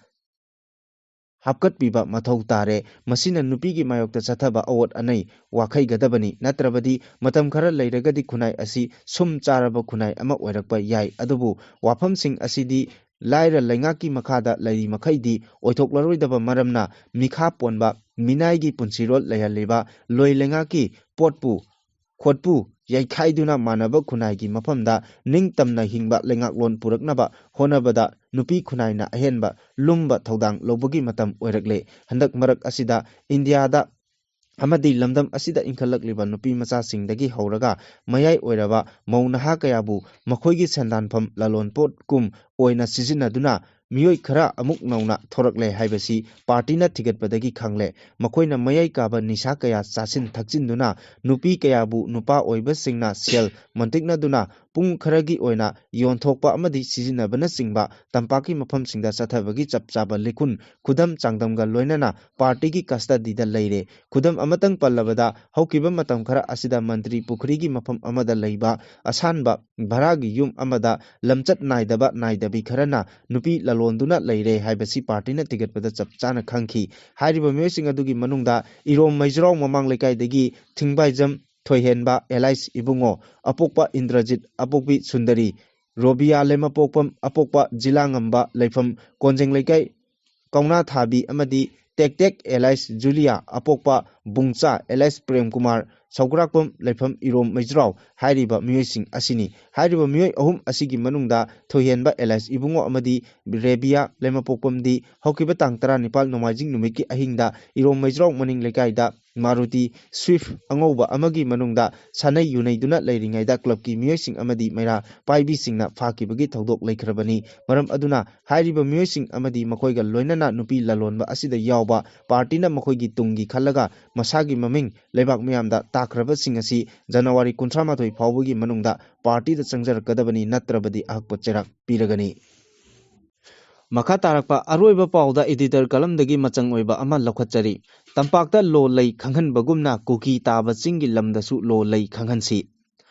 ꯍꯥꯞꯀꯠꯄꯤꯕ ꯃꯊꯧ ꯇꯥꯔꯦ꯫ ꯃꯁꯤꯅ ꯅꯨꯄꯤꯒꯤ ꯃꯥꯌꯣꯛꯇ ꯆꯠꯊꯕ ꯑꯋꯣꯠ ꯑꯅꯩ ꯋꯥꯈꯩꯒꯗꯕꯅꯤ꯫ ꯅꯠꯇ꯭ꯔꯕꯗꯤ ꯃꯇꯝ ꯈꯔ ꯂꯩꯔꯒꯗꯤ ꯈꯨꯟꯅꯥꯏ ꯑꯁꯤ ꯁꯨꯝ ꯆꯥꯔꯕ ꯈꯨꯟꯅꯥꯏ ꯑꯃ ꯑꯣꯏꯔꯛꯄ ꯌꯥꯏ꯫ ꯑꯗꯨꯕꯨ ꯋꯥꯐꯝꯁꯤꯡ ꯑꯁꯤꯗꯤ ꯂꯥꯏꯔ ꯂꯩꯉꯥꯛꯀꯤ ꯃꯈꯥꯗ ꯂꯩꯔꯤ ꯃꯈꯩꯗꯤ ꯑꯣꯏꯊꯣꯛꯂꯔꯣꯏꯗꯕ ꯃꯔꯝꯅ ꯃꯤꯈꯥ ꯄꯣꯟꯕ ꯃꯤꯅꯥꯏꯒꯤ ꯄꯨꯟꯁꯤꯔꯣꯜ ꯂꯩꯍꯜꯂꯤꯕ ꯂꯣꯏ ꯂꯩꯉꯥꯛꯀꯤ ꯄꯣꯠꯄꯨ ꯈꯣꯠꯄꯨ ꯌꯩꯈꯥꯏꯗꯨꯅ ꯃꯥꯟꯅꯕ ꯈꯨꯟꯅꯥꯏꯒꯤ ꯃꯐꯝꯗ ꯅꯤꯡꯇꯝꯅ ꯍꯤꯡꯕ ꯂꯩꯉꯥꯛꯂꯣꯟ ꯄꯨꯔꯛꯅꯕ ꯍꯣꯠꯅꯕꯗ ꯅꯨꯄꯤ ꯈꯨꯟꯅꯥꯏꯅ ꯑꯍꯦꯟꯕ ꯂꯨꯝꯕ ꯊꯧꯗꯥꯡ ꯂꯧꯕꯒꯤ ꯃꯇꯝ ꯑꯣꯏꯔꯛꯂꯦ꯫ ꯍꯟꯗꯛ ꯃꯔꯛ ꯑꯁꯤꯗ ꯏꯟꯗꯤꯌꯥꯗ ꯑꯃꯗꯤ ꯂꯝꯗꯝ ꯑꯁꯤꯗ ꯏꯟꯈꯠꯂꯛꯂꯤꯕ ꯅꯨꯄꯤ ꯃꯆꯥꯁꯤꯡꯗꯒꯤ ꯍꯧꯔꯒ ꯃꯌꯥꯏ ꯑꯣꯏꯔꯕ ꯃꯧ ꯅꯍꯥ ꯀꯌꯥꯕꯨ ꯃꯈꯣꯏꯒꯤ ꯁꯦꯟꯗꯥꯟꯐꯝ ꯂꯂꯣꯟꯄꯣꯠ ꯀꯨꯝ ꯑꯣꯏꯅ ꯁꯤꯖꯤꯟꯅꯗꯨꯅ ꯃꯤꯑꯣꯏ ꯈꯔ ꯑꯃꯨꯛ ꯅꯧꯅ ꯊꯣꯔꯛꯂꯦ ꯍꯥꯏꯕꯁꯤ ꯄꯥꯔꯇꯤꯅ ꯊꯤꯒꯠꯄꯗꯒꯤ ꯈꯪꯂꯦ꯫ ꯃꯈꯣꯏꯅ ꯃꯌꯥꯏ ꯀꯥꯕ ꯅꯤꯁꯥ ꯀꯌꯥ ꯆꯥꯁꯤꯟ ꯊꯛꯆꯤꯟꯗꯨꯅ ꯅꯨꯄꯤ ꯀꯌꯥꯕꯨ ꯅꯨꯄꯥ ꯑꯣꯏꯕꯁꯤꯡꯅ ꯁꯦꯜ ꯃꯟꯇꯤꯛꯅꯗꯨꯅ ꯄꯨꯡ ꯈꯔꯒꯤ ꯑꯣꯏꯅ ꯌꯣꯟꯊꯣꯛꯄ ꯑꯃꯗꯤ ꯁꯤꯖꯤꯟꯅꯕꯅꯆꯤꯡꯕ ꯇꯝꯄꯥꯛꯀꯤ ꯃꯐꯝꯁꯤꯡꯗ ꯆꯠꯊꯕꯒꯤ ꯆꯞ ꯆꯥꯕ ꯂꯤꯈꯨꯟ ꯈꯨꯗꯝ ꯆꯥꯡꯗꯝꯒ ꯂꯣꯏꯅꯅ ꯄꯥꯔꯇꯤꯒꯤ ꯀꯁꯇꯗꯤꯗ ꯂꯩꯔꯦ꯫ ꯈꯨꯗꯝ ꯑꯃꯇꯪ ꯄꯜꯂꯕꯗ, ꯍꯧꯈꯤꯕ ꯃꯇꯝ ꯈꯔ ꯑꯁꯤꯗ ꯃꯟꯇ꯭ꯔꯤ ꯄꯨꯈ꯭ꯔꯤꯒꯤ ꯃꯐꯝ ꯑꯃꯗ ꯂꯩꯕ ꯑꯁꯥꯟꯕ ꯚꯔꯥꯒꯤ ꯌꯨꯝ ꯑꯃꯗ ꯂꯝꯆꯠ ꯅꯥꯏꯗꯕ ꯅꯥꯏꯗꯕꯤ ꯈꯔꯅ ꯅꯨꯄꯤ ꯂꯂꯣꯟꯗꯨꯅ ꯂꯩꯔꯦ ꯍꯥꯏꯕꯁꯤ ꯄꯥꯔꯇꯤꯅ ꯊꯤꯒꯠꯄꯗ ꯆꯞ ꯆꯥꯅ ꯈꯪꯈꯤ꯫ ꯍꯥꯏꯔꯤꯕ ꯃꯤꯑꯣꯏꯁꯤꯡ ꯑꯗꯨꯒꯤ ꯃꯅꯨꯡꯗ ꯏꯔꯣꯝ ꯃꯩꯖ꯭ꯔꯥꯎ ꯃꯃꯥꯡ ꯂꯩꯀꯥꯏꯗꯒꯤ ꯊꯤꯡꯕꯥꯏꯖꯝ ꯊꯣꯏꯍꯦꯟꯕ ꯑꯦꯂꯥꯏꯁ ꯏꯕꯨꯡꯉꯣ, ꯑꯄꯣꯛꯄ ꯏꯟꯗ꯭ꯔꯖꯤꯠ, ꯑꯄꯣꯛꯄꯤ ꯁꯨꯟꯗꯔꯤ, ꯔꯣꯕꯤꯌꯥ ꯂꯩꯃꯄꯣꯛꯄꯝ, ꯑꯄꯣꯛꯄ ꯖꯤꯂꯥꯉꯝꯕ ꯂꯩꯐꯝ ꯀꯣꯟꯖꯦꯡ ꯂꯩꯀꯥꯏ ꯀꯧꯅꯥ ꯊꯥꯕꯤ ꯑꯃꯗꯤ ꯇꯦꯛ ꯇꯦꯛ ꯑꯦꯂꯥꯏꯁ ꯖꯨꯂꯤꯌꯥ, ꯑꯄꯣꯛꯄ ꯕꯨꯡꯆꯥ ꯑꯦꯂꯥꯏꯁ ꯄ꯭ꯔꯦꯝꯀꯨꯃꯥꯔ, ꯁꯧꯒ꯭ꯔꯥꯛꯄꯝ ꯂꯩꯐꯝ ꯏꯔꯣꯝ ꯃꯩꯖ꯭ꯔꯥꯎ ꯍꯥꯏꯔꯤꯕ ꯃꯤꯑꯣꯏꯁꯤꯡ ꯑꯁꯤꯅꯤ꯫ ꯍꯥꯏꯔꯤꯕ ꯃꯤꯑꯣꯏ ꯑꯍꯨꯝ ꯑꯁꯤꯒꯤ ꯃꯅꯨꯡꯗ ꯊꯣꯏꯍꯦꯟꯕ ꯑꯦꯂꯥꯏꯁ ꯏꯕꯨꯡꯉꯣ ꯑꯃꯗꯤ ꯔꯦꯕꯤꯌꯥ ꯂꯩꯃꯄꯣꯛꯄꯝꯗꯤ ꯍꯧꯈꯤꯕ ꯇꯥꯡ ꯇꯔꯥꯅꯤꯄꯥꯜ ꯅꯣꯡꯃꯥꯏꯖꯤꯡ ꯅꯨꯃꯤꯠꯀꯤ ꯑꯍꯤꯡꯗ ꯏꯔꯣꯝ ꯃꯩꯖ꯭ꯔꯥꯎ ꯃꯅꯤꯡ ꯂꯩꯀꯥꯏꯗ ꯃꯥꯔꯨꯇꯤ ꯁ꯭ꯋꯤꯐ ꯑꯉꯧꯕ ꯑꯃꯒꯤ ꯃꯅꯨꯡꯗ ꯁꯥꯟꯅꯩ ꯌꯨꯅꯩꯗꯨꯅ ꯂꯩꯔꯤꯉꯩꯗ ꯀ꯭ꯂꯕꯀꯤ ꯃꯤꯑꯣꯏꯁꯤꯡ ꯑꯃꯗꯤ ꯃꯩꯔꯥ ꯄꯥꯏꯕꯤꯁꯤꯡꯅ ꯐꯥꯈꯤꯕꯒꯤ ꯊꯧꯗꯣꯛ ꯂꯩꯈ꯭ꯔꯕꯅꯤ꯫ ꯃꯔꯝ ꯑꯗꯨꯅ ꯍꯥꯏꯔꯤꯕ ꯃꯤꯑꯣꯏꯁꯤꯡ ꯑꯃꯗꯤ ꯃꯈꯣꯏꯒ ꯂꯣꯏꯅꯅ ꯅꯨꯄꯤ ꯂꯂꯣꯟꯕ ꯑꯁꯤꯗ ꯌꯥꯎꯕ ꯄꯥꯔꯇꯤꯅ ꯃꯈꯣꯏꯒꯤ ꯇꯨꯡꯒꯤ ꯈꯜꯂꯒ ꯃꯁꯥꯒꯤ ꯃꯃꯤꯡ ꯂꯩꯕꯥꯛ ꯃꯤꯌꯥꯝꯗ ꯇꯥꯛꯈ꯭ꯔꯕꯁꯤꯡ ꯑꯁꯤ ꯖꯅꯋꯥꯔꯤ ꯀꯨꯟꯊ꯭ꯔꯥ ꯃꯥꯊꯣꯏ ꯐꯥꯎꯕꯒꯤ ꯃꯅꯨꯡꯗ ꯄꯥꯔꯇꯤꯗ ꯆꯪꯖꯔꯛꯀꯗꯕꯅꯤ, ꯅꯠꯇ꯭ꯔꯕꯗꯤ ꯑꯍꯛꯄ ꯆꯩꯔꯥꯛ ꯄꯤꯔꯒꯅꯤ꯫ ꯃꯈꯥ ꯇꯥꯔꯛꯄ ꯑꯔꯣꯏꯕ ꯄꯥꯎꯗ editor columnꯗꯒꯤ ꯃꯆꯪ ꯑꯣꯏꯕ ꯑꯃ ꯂꯧꯈꯠꯆꯔꯤ꯫ ꯇꯝꯄꯥꯛꯇ ꯂꯣ ꯂꯩ ꯈꯪꯍꯟꯕꯒꯨꯝꯅ ꯀꯨꯀꯤ ꯇꯥꯕ ꯆꯤꯡꯒꯤ ꯂꯝꯗꯁꯨ ꯂꯣ ꯂꯩ ꯈꯪꯍꯟꯁꯤ꯫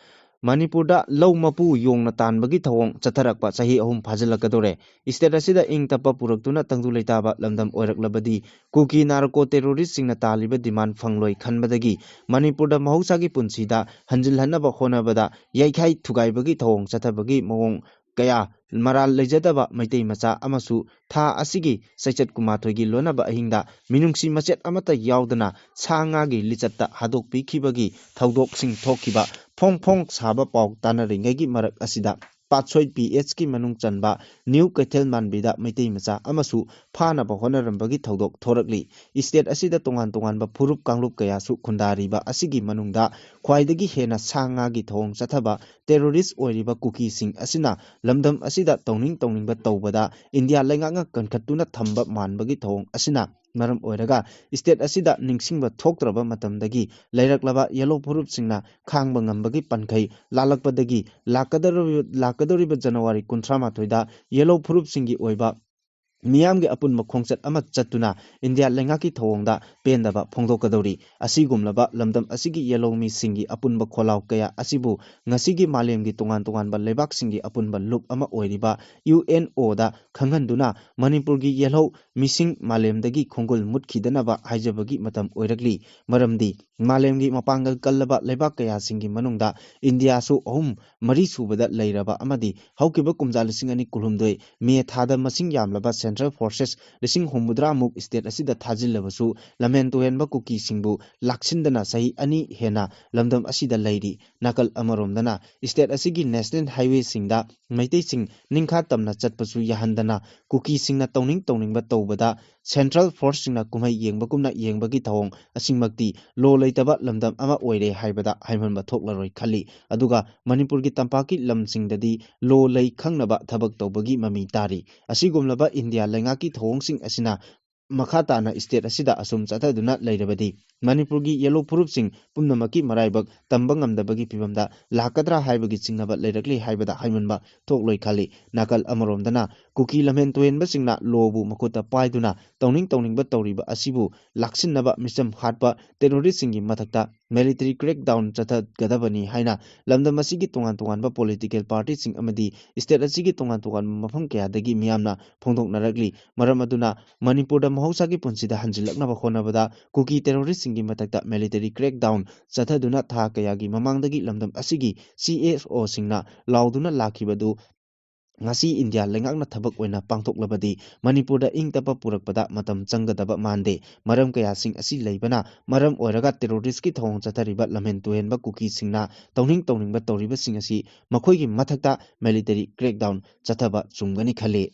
ꯃꯅꯤꯄꯨꯔꯗ ꯂꯧ ꯃꯄꯨ ꯌꯣꯡꯅ ꯇꯥꯟꯕꯒꯤ ꯊꯧꯑꯣꯡ ꯆꯠꯊꯔꯛꯄ ꯆꯍꯤ ꯑꯍꯨꯝ ꯐꯥꯖꯤꯜꯂꯛꯀꯗꯧꯔꯦ꯫ State ꯑꯁꯤꯗ ꯏꯪ ꯇꯞꯄ ꯄꯨꯔꯛꯇꯨꯅ ꯇꯪꯗꯨ ꯂꯩꯇꯥꯕ ꯂꯝꯗꯝ ꯑꯣꯏꯔꯛꯂꯕꯗꯤ ꯀꯨꯀꯤ ꯅꯥꯔꯀꯣ terroristꯁꯤꯡꯅ ꯇꯥꯜꯂꯤꯕ demand ꯐꯪꯂꯣꯏ ꯈꯟꯕꯗꯒꯤ ꯃꯅꯤꯄꯨꯔꯗ ꯃꯍꯧꯁꯥꯒꯤ ꯄꯨꯟꯁꯤꯗ ꯍꯟꯖꯤꯜꯍꯟꯅꯕ ꯍꯣꯠꯅꯕꯗ ꯌꯩꯈꯥꯏ ꯊꯨꯒꯥꯏꯕꯒꯤ ꯊꯧꯑꯣꯡ ꯆꯠꯊꯕꯒꯤ ꯃꯑꯣꯡ ꯀꯌꯥ ꯃꯔꯥꯜ ꯂꯩꯖꯗꯕ ꯃꯩꯇꯩ ꯃꯆꯥ ꯑꯃꯁꯨ ꯊꯥ ꯑꯁꯤꯒꯤ ꯆꯩꯆꯠ ꯀꯨꯟꯃꯥꯊꯣꯏꯒꯤ ꯂꯣꯟꯅꯕ ꯑꯍꯤꯡꯗ ꯃꯤꯅꯨꯡꯁꯤ ꯃꯆꯦꯠ ꯑꯃꯠꯇ ꯌꯥꯎꯗꯅ ꯁꯥ ꯉꯥꯒꯤ ꯂꯤꯆꯠꯇ ꯍꯥꯠꯇꯣꯛꯄꯤꯈꯤꯕꯒꯤ ꯊꯧꯗꯣꯛꯁꯤꯡ ꯊꯣꯛꯈꯤꯕ ꯐꯣꯡ ꯐꯣꯡ ꯁꯥꯕ ꯄꯥꯎ ꯇꯥꯅꯔꯤꯉꯩꯒꯤ ꯃꯔꯛ ꯑꯁꯤꯗ ꯄꯥꯠꯁꯣꯏ P Hꯀꯤ ꯃꯅꯨꯡ ꯆꯟꯕ ꯅ꯭ꯌꯨ ꯀꯩꯊꯦꯜ ꯃꯥꯟꯕꯤꯗ ꯃꯩꯇꯩ ꯃꯆꯥ ꯑꯃꯁꯨ ꯐꯥꯅꯕ ꯍꯣꯠꯅꯔꯝꯕꯒꯤ ꯊꯧꯗꯣꯛ ꯊꯣꯔꯛꯂꯤ꯫ State ꯑꯁꯤꯗ ꯇꯣꯉꯥꯟ ꯇꯣꯉꯥꯟꯕ ꯐꯨꯔꯨꯞ ꯀꯥꯡꯂꯨꯞ ꯀꯌꯥꯁꯨ ꯈꯨꯟꯗꯥꯔꯤꯕ ꯑꯁꯤꯒꯤ ꯃꯅꯨꯡꯗ ꯈ꯭ꯋꯥꯏꯗꯒꯤ ꯍꯦꯟꯅ ꯁꯥ ꯉꯥꯒꯤ ꯊꯧꯑꯣꯡ ꯆꯠꯊꯕ terrorist ꯑꯣꯏꯔꯤꯕ ꯀꯨꯀꯤꯁꯤꯡ ꯑꯁꯤꯅ ꯂꯝꯗꯝ ꯑꯁꯤꯗ ꯇꯧꯅꯤꯡ ꯇꯧꯅꯤꯡꯕ ꯇꯧꯕꯗ ꯏꯟꯗꯤꯌꯥ ꯂꯩꯉꯥꯛꯅ ꯀꯟꯈꯠꯇꯨꯅ ꯊꯝꯕ ꯃꯥꯟꯕꯒꯤ ꯊꯧꯑꯣꯡ ꯑꯁꯤꯅ ꯃꯔꯝ ꯑꯣꯏꯔꯒ state ꯑꯁꯤꯗ ꯅꯤꯡꯁꯤꯡꯕ ꯊꯣꯛꯇ꯭ꯔꯕ ꯃꯇꯝꯗꯒꯤ ꯂꯩꯔꯛꯂꯕ ꯌꯦꯜꯍꯧ ꯐꯨꯔꯨꯞꯁꯤꯡꯅ ꯈꯥꯡꯕ ꯉꯝꯕꯒꯤ ꯄꯟꯈꯩ ꯂꯥꯜꯂꯛꯄꯗꯒꯤ ꯂꯥꯛꯀꯗꯧꯔꯤꯕ, ꯂꯥꯛꯀꯗꯧꯔꯤꯕ ꯖꯅꯋꯥꯔꯤ ꯀꯨꯟꯊ꯭ꯔꯥ ꯃꯥꯊꯣꯏꯗ ꯌꯦꯜꯍꯧ ꯐꯨꯔꯨꯞꯁꯤꯡꯒꯤ ꯑꯣꯏꯕ ꯃꯤꯌꯥꯝꯒꯤ ꯑꯄꯨꯟꯕ ꯈꯣꯡꯆꯠ ꯑꯃ ꯆꯠꯇꯨꯅ ꯏꯟꯗꯤꯌꯥ ꯂꯩꯉꯥꯛꯀꯤ ꯊꯧꯑꯣꯡꯗ ꯄꯦꯟꯗꯕ ꯐꯣꯡꯗꯣꯛꯀꯗꯧꯔꯤ꯫ ꯑꯁꯤꯒꯨꯝꯂꯕ ꯂꯝꯗꯝ ꯑꯁꯤꯒꯤ ꯌꯦꯜꯍꯧ ꯃꯤꯁꯤꯡꯒꯤ ꯑꯄꯨꯟꯕ ꯈꯣꯜꯂꯥꯎ ꯀꯌꯥ ꯑꯁꯤꯕꯨ ꯉꯁꯤꯒꯤ ꯃꯥꯂꯦꯝꯒꯤ ꯇꯣꯉꯥꯟ ꯇꯣꯉꯥꯟꯕ ꯂꯩꯕꯥꯛꯁꯤꯡꯒꯤ ꯑꯄꯨꯟꯕ ꯂꯨꯞ ꯑꯃ ꯑꯣꯏꯔꯤꯕ ꯌꯨ ꯑꯦꯟ ꯑꯣꯗ ꯈꯪꯍꯟꯗꯨꯅ ꯃꯅꯤꯄꯨꯔꯒꯤ ꯌꯦꯜꯍꯧ ꯃꯤꯁꯤꯡ ꯃꯥꯂꯦꯝꯗꯒꯤ ꯈꯣꯡꯒꯨꯜ ꯃꯨꯠꯈꯤꯗꯅꯕ ꯍꯥꯏꯖꯕꯒꯤ ꯃꯇꯝ ꯑꯣꯏꯔꯛꯂꯤ꯫ ꯃꯔꯝꯗꯤ ꯃꯥꯂꯦꯝꯒꯤ ꯃꯄꯥꯡꯒꯜ ꯀꯜꯂꯕ ꯂꯩꯕꯥꯛ ꯀꯌꯥꯁꯤꯡꯒꯤ ꯃꯅꯨꯡꯗ ꯏꯟꯗꯤꯌꯥꯁꯨ ꯑꯍꯨꯝ ꯃꯔꯤ ꯁꯨꯕꯗ ꯂꯩꯔꯕ ꯑꯃꯗꯤ ꯍꯧꯈꯤꯕ ꯀꯨꯝꯖꯥ ꯂꯤꯁꯤꯡ ꯑꯅꯤ ꯀꯨꯟꯍꯨꯝꯗꯣꯏ ꯃꯦ ꯊꯥꯗ ꯃꯁꯤꯡ ꯌꯥꯝꯂꯕ central forces ꯂꯤꯁꯤꯡ ꯍꯨꯝꯐꯨꯇꯔꯥꯃꯨꯛ state ꯑꯁꯤꯗ ꯊꯥꯖꯤꯜꯂꯕꯁꯨ ꯂꯝꯍꯦꯟ ꯇꯨꯍꯦꯟꯕ ꯀꯨꯀꯤꯁꯤꯡꯕꯨ ꯂꯥꯛꯁꯤꯟꯗꯅ ꯆꯍꯤ ꯑꯅꯤ ꯍꯦꯟꯅ ꯂꯝꯗꯝ ꯑꯁꯤꯗ ꯂꯩꯔꯤ꯫ ꯅꯥꯀꯜ ꯑꯃꯔꯣꯝꯗꯅ state ꯑꯁꯤꯒꯤ national highwayꯁꯤꯡꯗ ꯃꯩꯇꯩꯁꯤꯡ ꯅꯤꯡꯈꯥ ꯇꯝꯅ ꯆꯠꯄꯁꯨ ꯌꯥꯍꯟꯗꯅ ꯀꯨꯀꯤꯁꯤꯡꯅ ꯇꯧꯅꯤꯡ ꯇꯧꯅꯤꯡꯕ ꯇꯧꯕꯗ central forceꯁꯤꯡꯅ ꯀꯨꯝꯍꯩ ꯌꯦꯡꯕꯒꯨꯝꯅ ꯌꯦꯡꯕꯒꯤ ꯊꯧꯑꯣꯡ ꯑꯁꯤꯃꯛꯇꯤ law ꯂꯩꯇꯕ ꯂꯝꯗꯝ ꯑꯃ ꯑꯣꯏꯔꯦ ꯍꯥꯏꯕꯗ ꯍꯥꯏꯃꯟꯕ ꯊꯣꯛꯂꯔꯣꯏ ꯈꯜꯂꯤ꯫ ꯑꯗꯨꯒ ꯃꯅꯤꯄꯨꯔꯒꯤ ꯇꯝꯄꯥꯛꯀꯤ ꯂꯝꯁꯤꯡꯗꯗꯤ law ꯂꯩ ꯈꯪꯅꯕ ꯊꯕꯛ ꯇꯧꯕꯒꯤ ꯃꯃꯤ ꯇꯥꯔꯤ꯫ ꯑꯁꯤꯒꯨꯝꯂꯕ ꯏꯟꯗꯤꯌꯥ ꯂꯩꯉꯥꯛꯀꯤ ꯊꯧꯑꯣꯡꯁꯤꯡ ꯑꯁꯤꯅ ꯃꯈꯥ ꯇꯥꯅ state ꯑꯁꯤꯗ ꯑꯁꯨꯝ ꯆꯠꯊꯗꯨꯅ ꯂꯩꯔꯕꯗꯤ ꯃꯅꯤꯄꯨꯔꯒꯤ ꯌꯦꯜꯍꯧ ꯐꯨꯔꯨꯞꯁꯤꯡ ꯄꯨꯝꯅꯃꯛꯀꯤ ꯃꯔꯥꯏꯕꯛ ꯇꯝꯕ ꯉꯝꯗꯕꯒꯤ ꯐꯤꯕꯝꯗ ꯂꯥꯛꯀꯗ꯭ꯔꯥ ꯍꯥꯏꯕꯒꯤ ꯆꯤꯡꯅꯕ ꯂꯩꯔꯛꯂꯤ ꯍꯥꯏꯕꯗ ꯍꯥꯏꯃꯟꯕ ꯊꯣꯛꯂꯣꯏ ꯈꯜꯂꯤ꯫ ꯅꯥꯀꯜ ꯑꯃꯔꯣꯝꯗꯅ ꯀꯨꯀꯤ ꯂꯝꯍꯦꯟ ꯇꯨꯍꯦꯟꯕꯁꯤꯡꯅ lawꯕꯨ ꯃꯈꯨꯠꯇ ꯄꯥꯏꯗꯨꯅ ꯇꯧꯅꯤꯡ ꯇꯧꯅꯤꯡꯕ ꯇꯧꯔꯤꯕ ꯑꯁꯤꯕꯨ ꯂꯥꯛꯁꯤꯟꯅꯕ ꯃꯤꯆꯝ ꯍꯥꯠꯄ terroristꯁꯤꯡꯒꯤ ꯃꯊꯛꯇ military crackdown ꯆꯠꯊꯒꯗꯕꯅꯤ ꯍꯥꯏꯅ ꯂꯝꯗꯝ ꯑꯁꯤꯒꯤ ꯇꯣꯉꯥꯟ ꯇꯣꯉꯥꯟꯕ political partyꯁꯤꯡ ꯑꯃꯗꯤ state ꯑꯁꯤꯒꯤ ꯇꯣꯉꯥꯟ ꯇꯣꯉꯥꯟꯕ ꯃꯐꯝ ꯀꯌꯥꯗꯒꯤ ꯃꯤꯌꯥꯝꯅ ꯐꯣꯡꯗꯣꯛꯅꯔꯛꯂꯤ꯫ ꯃꯔꯝ ꯑꯗꯨꯅ ꯃꯅꯤꯄꯨꯔꯗ ꯃꯍꯧꯁꯥꯒꯤ ꯄꯨꯟꯁꯤꯗ ꯍꯟꯖꯤꯜꯂꯛꯅꯕ ꯍꯣꯠꯅꯕꯗ ꯀꯨꯀꯤ terroristꯁꯤꯡꯒꯤ ꯃꯊꯛꯇ military crackdown ꯆꯠꯊꯗꯨꯅ ꯊꯥ ꯀꯌꯥꯒꯤ ꯃꯃꯥꯡꯗꯒꯤ ꯂꯝꯗꯝ ꯑꯁꯤꯒꯤ C S Oꯁꯤꯡꯅ ꯂꯥꯎꯗꯨꯅ ꯂꯥꯛꯈꯤꯕꯗꯨ ꯉꯁꯤ ꯏꯟꯗꯤꯌꯥ ꯂꯩꯉꯥꯛꯅ ꯊꯕꯛ ꯑꯣꯏꯅ ꯄꯥꯡꯊꯣꯛꯂꯕꯗꯤ ꯃꯅꯤꯄꯨꯔꯗ ꯏꯪ ꯇꯞꯄ ꯄꯨꯔꯛꯄꯗ ꯃꯇꯝ ꯆꯪꯒꯗꯕ ꯃꯥꯟꯗꯦ꯫ ꯃꯔꯝ ꯀꯌꯥꯁꯤꯡ ꯑꯁꯤ ꯂꯩꯕꯅ ꯃꯔꯝ ꯑꯣꯏꯔꯒ terroristꯀꯤ ꯊꯧꯑꯣꯡ ꯆꯠꯊꯔꯤꯕ ꯂꯝꯍꯦꯟ ꯇꯨꯍꯦꯟꯕ ꯀꯨꯀꯤꯁꯤꯡꯅ ꯇꯧꯅꯤꯡ ꯇꯧꯅꯤꯡꯕ ꯇꯧꯔꯤꯕꯁꯤꯡ ꯑꯁꯤ ꯃꯈꯣꯏꯒꯤ ꯃꯊꯛꯇ military crackdown ꯆꯠꯊꯕ ꯆꯨꯝꯒꯅꯤ ꯈꯜꯂꯤ꯫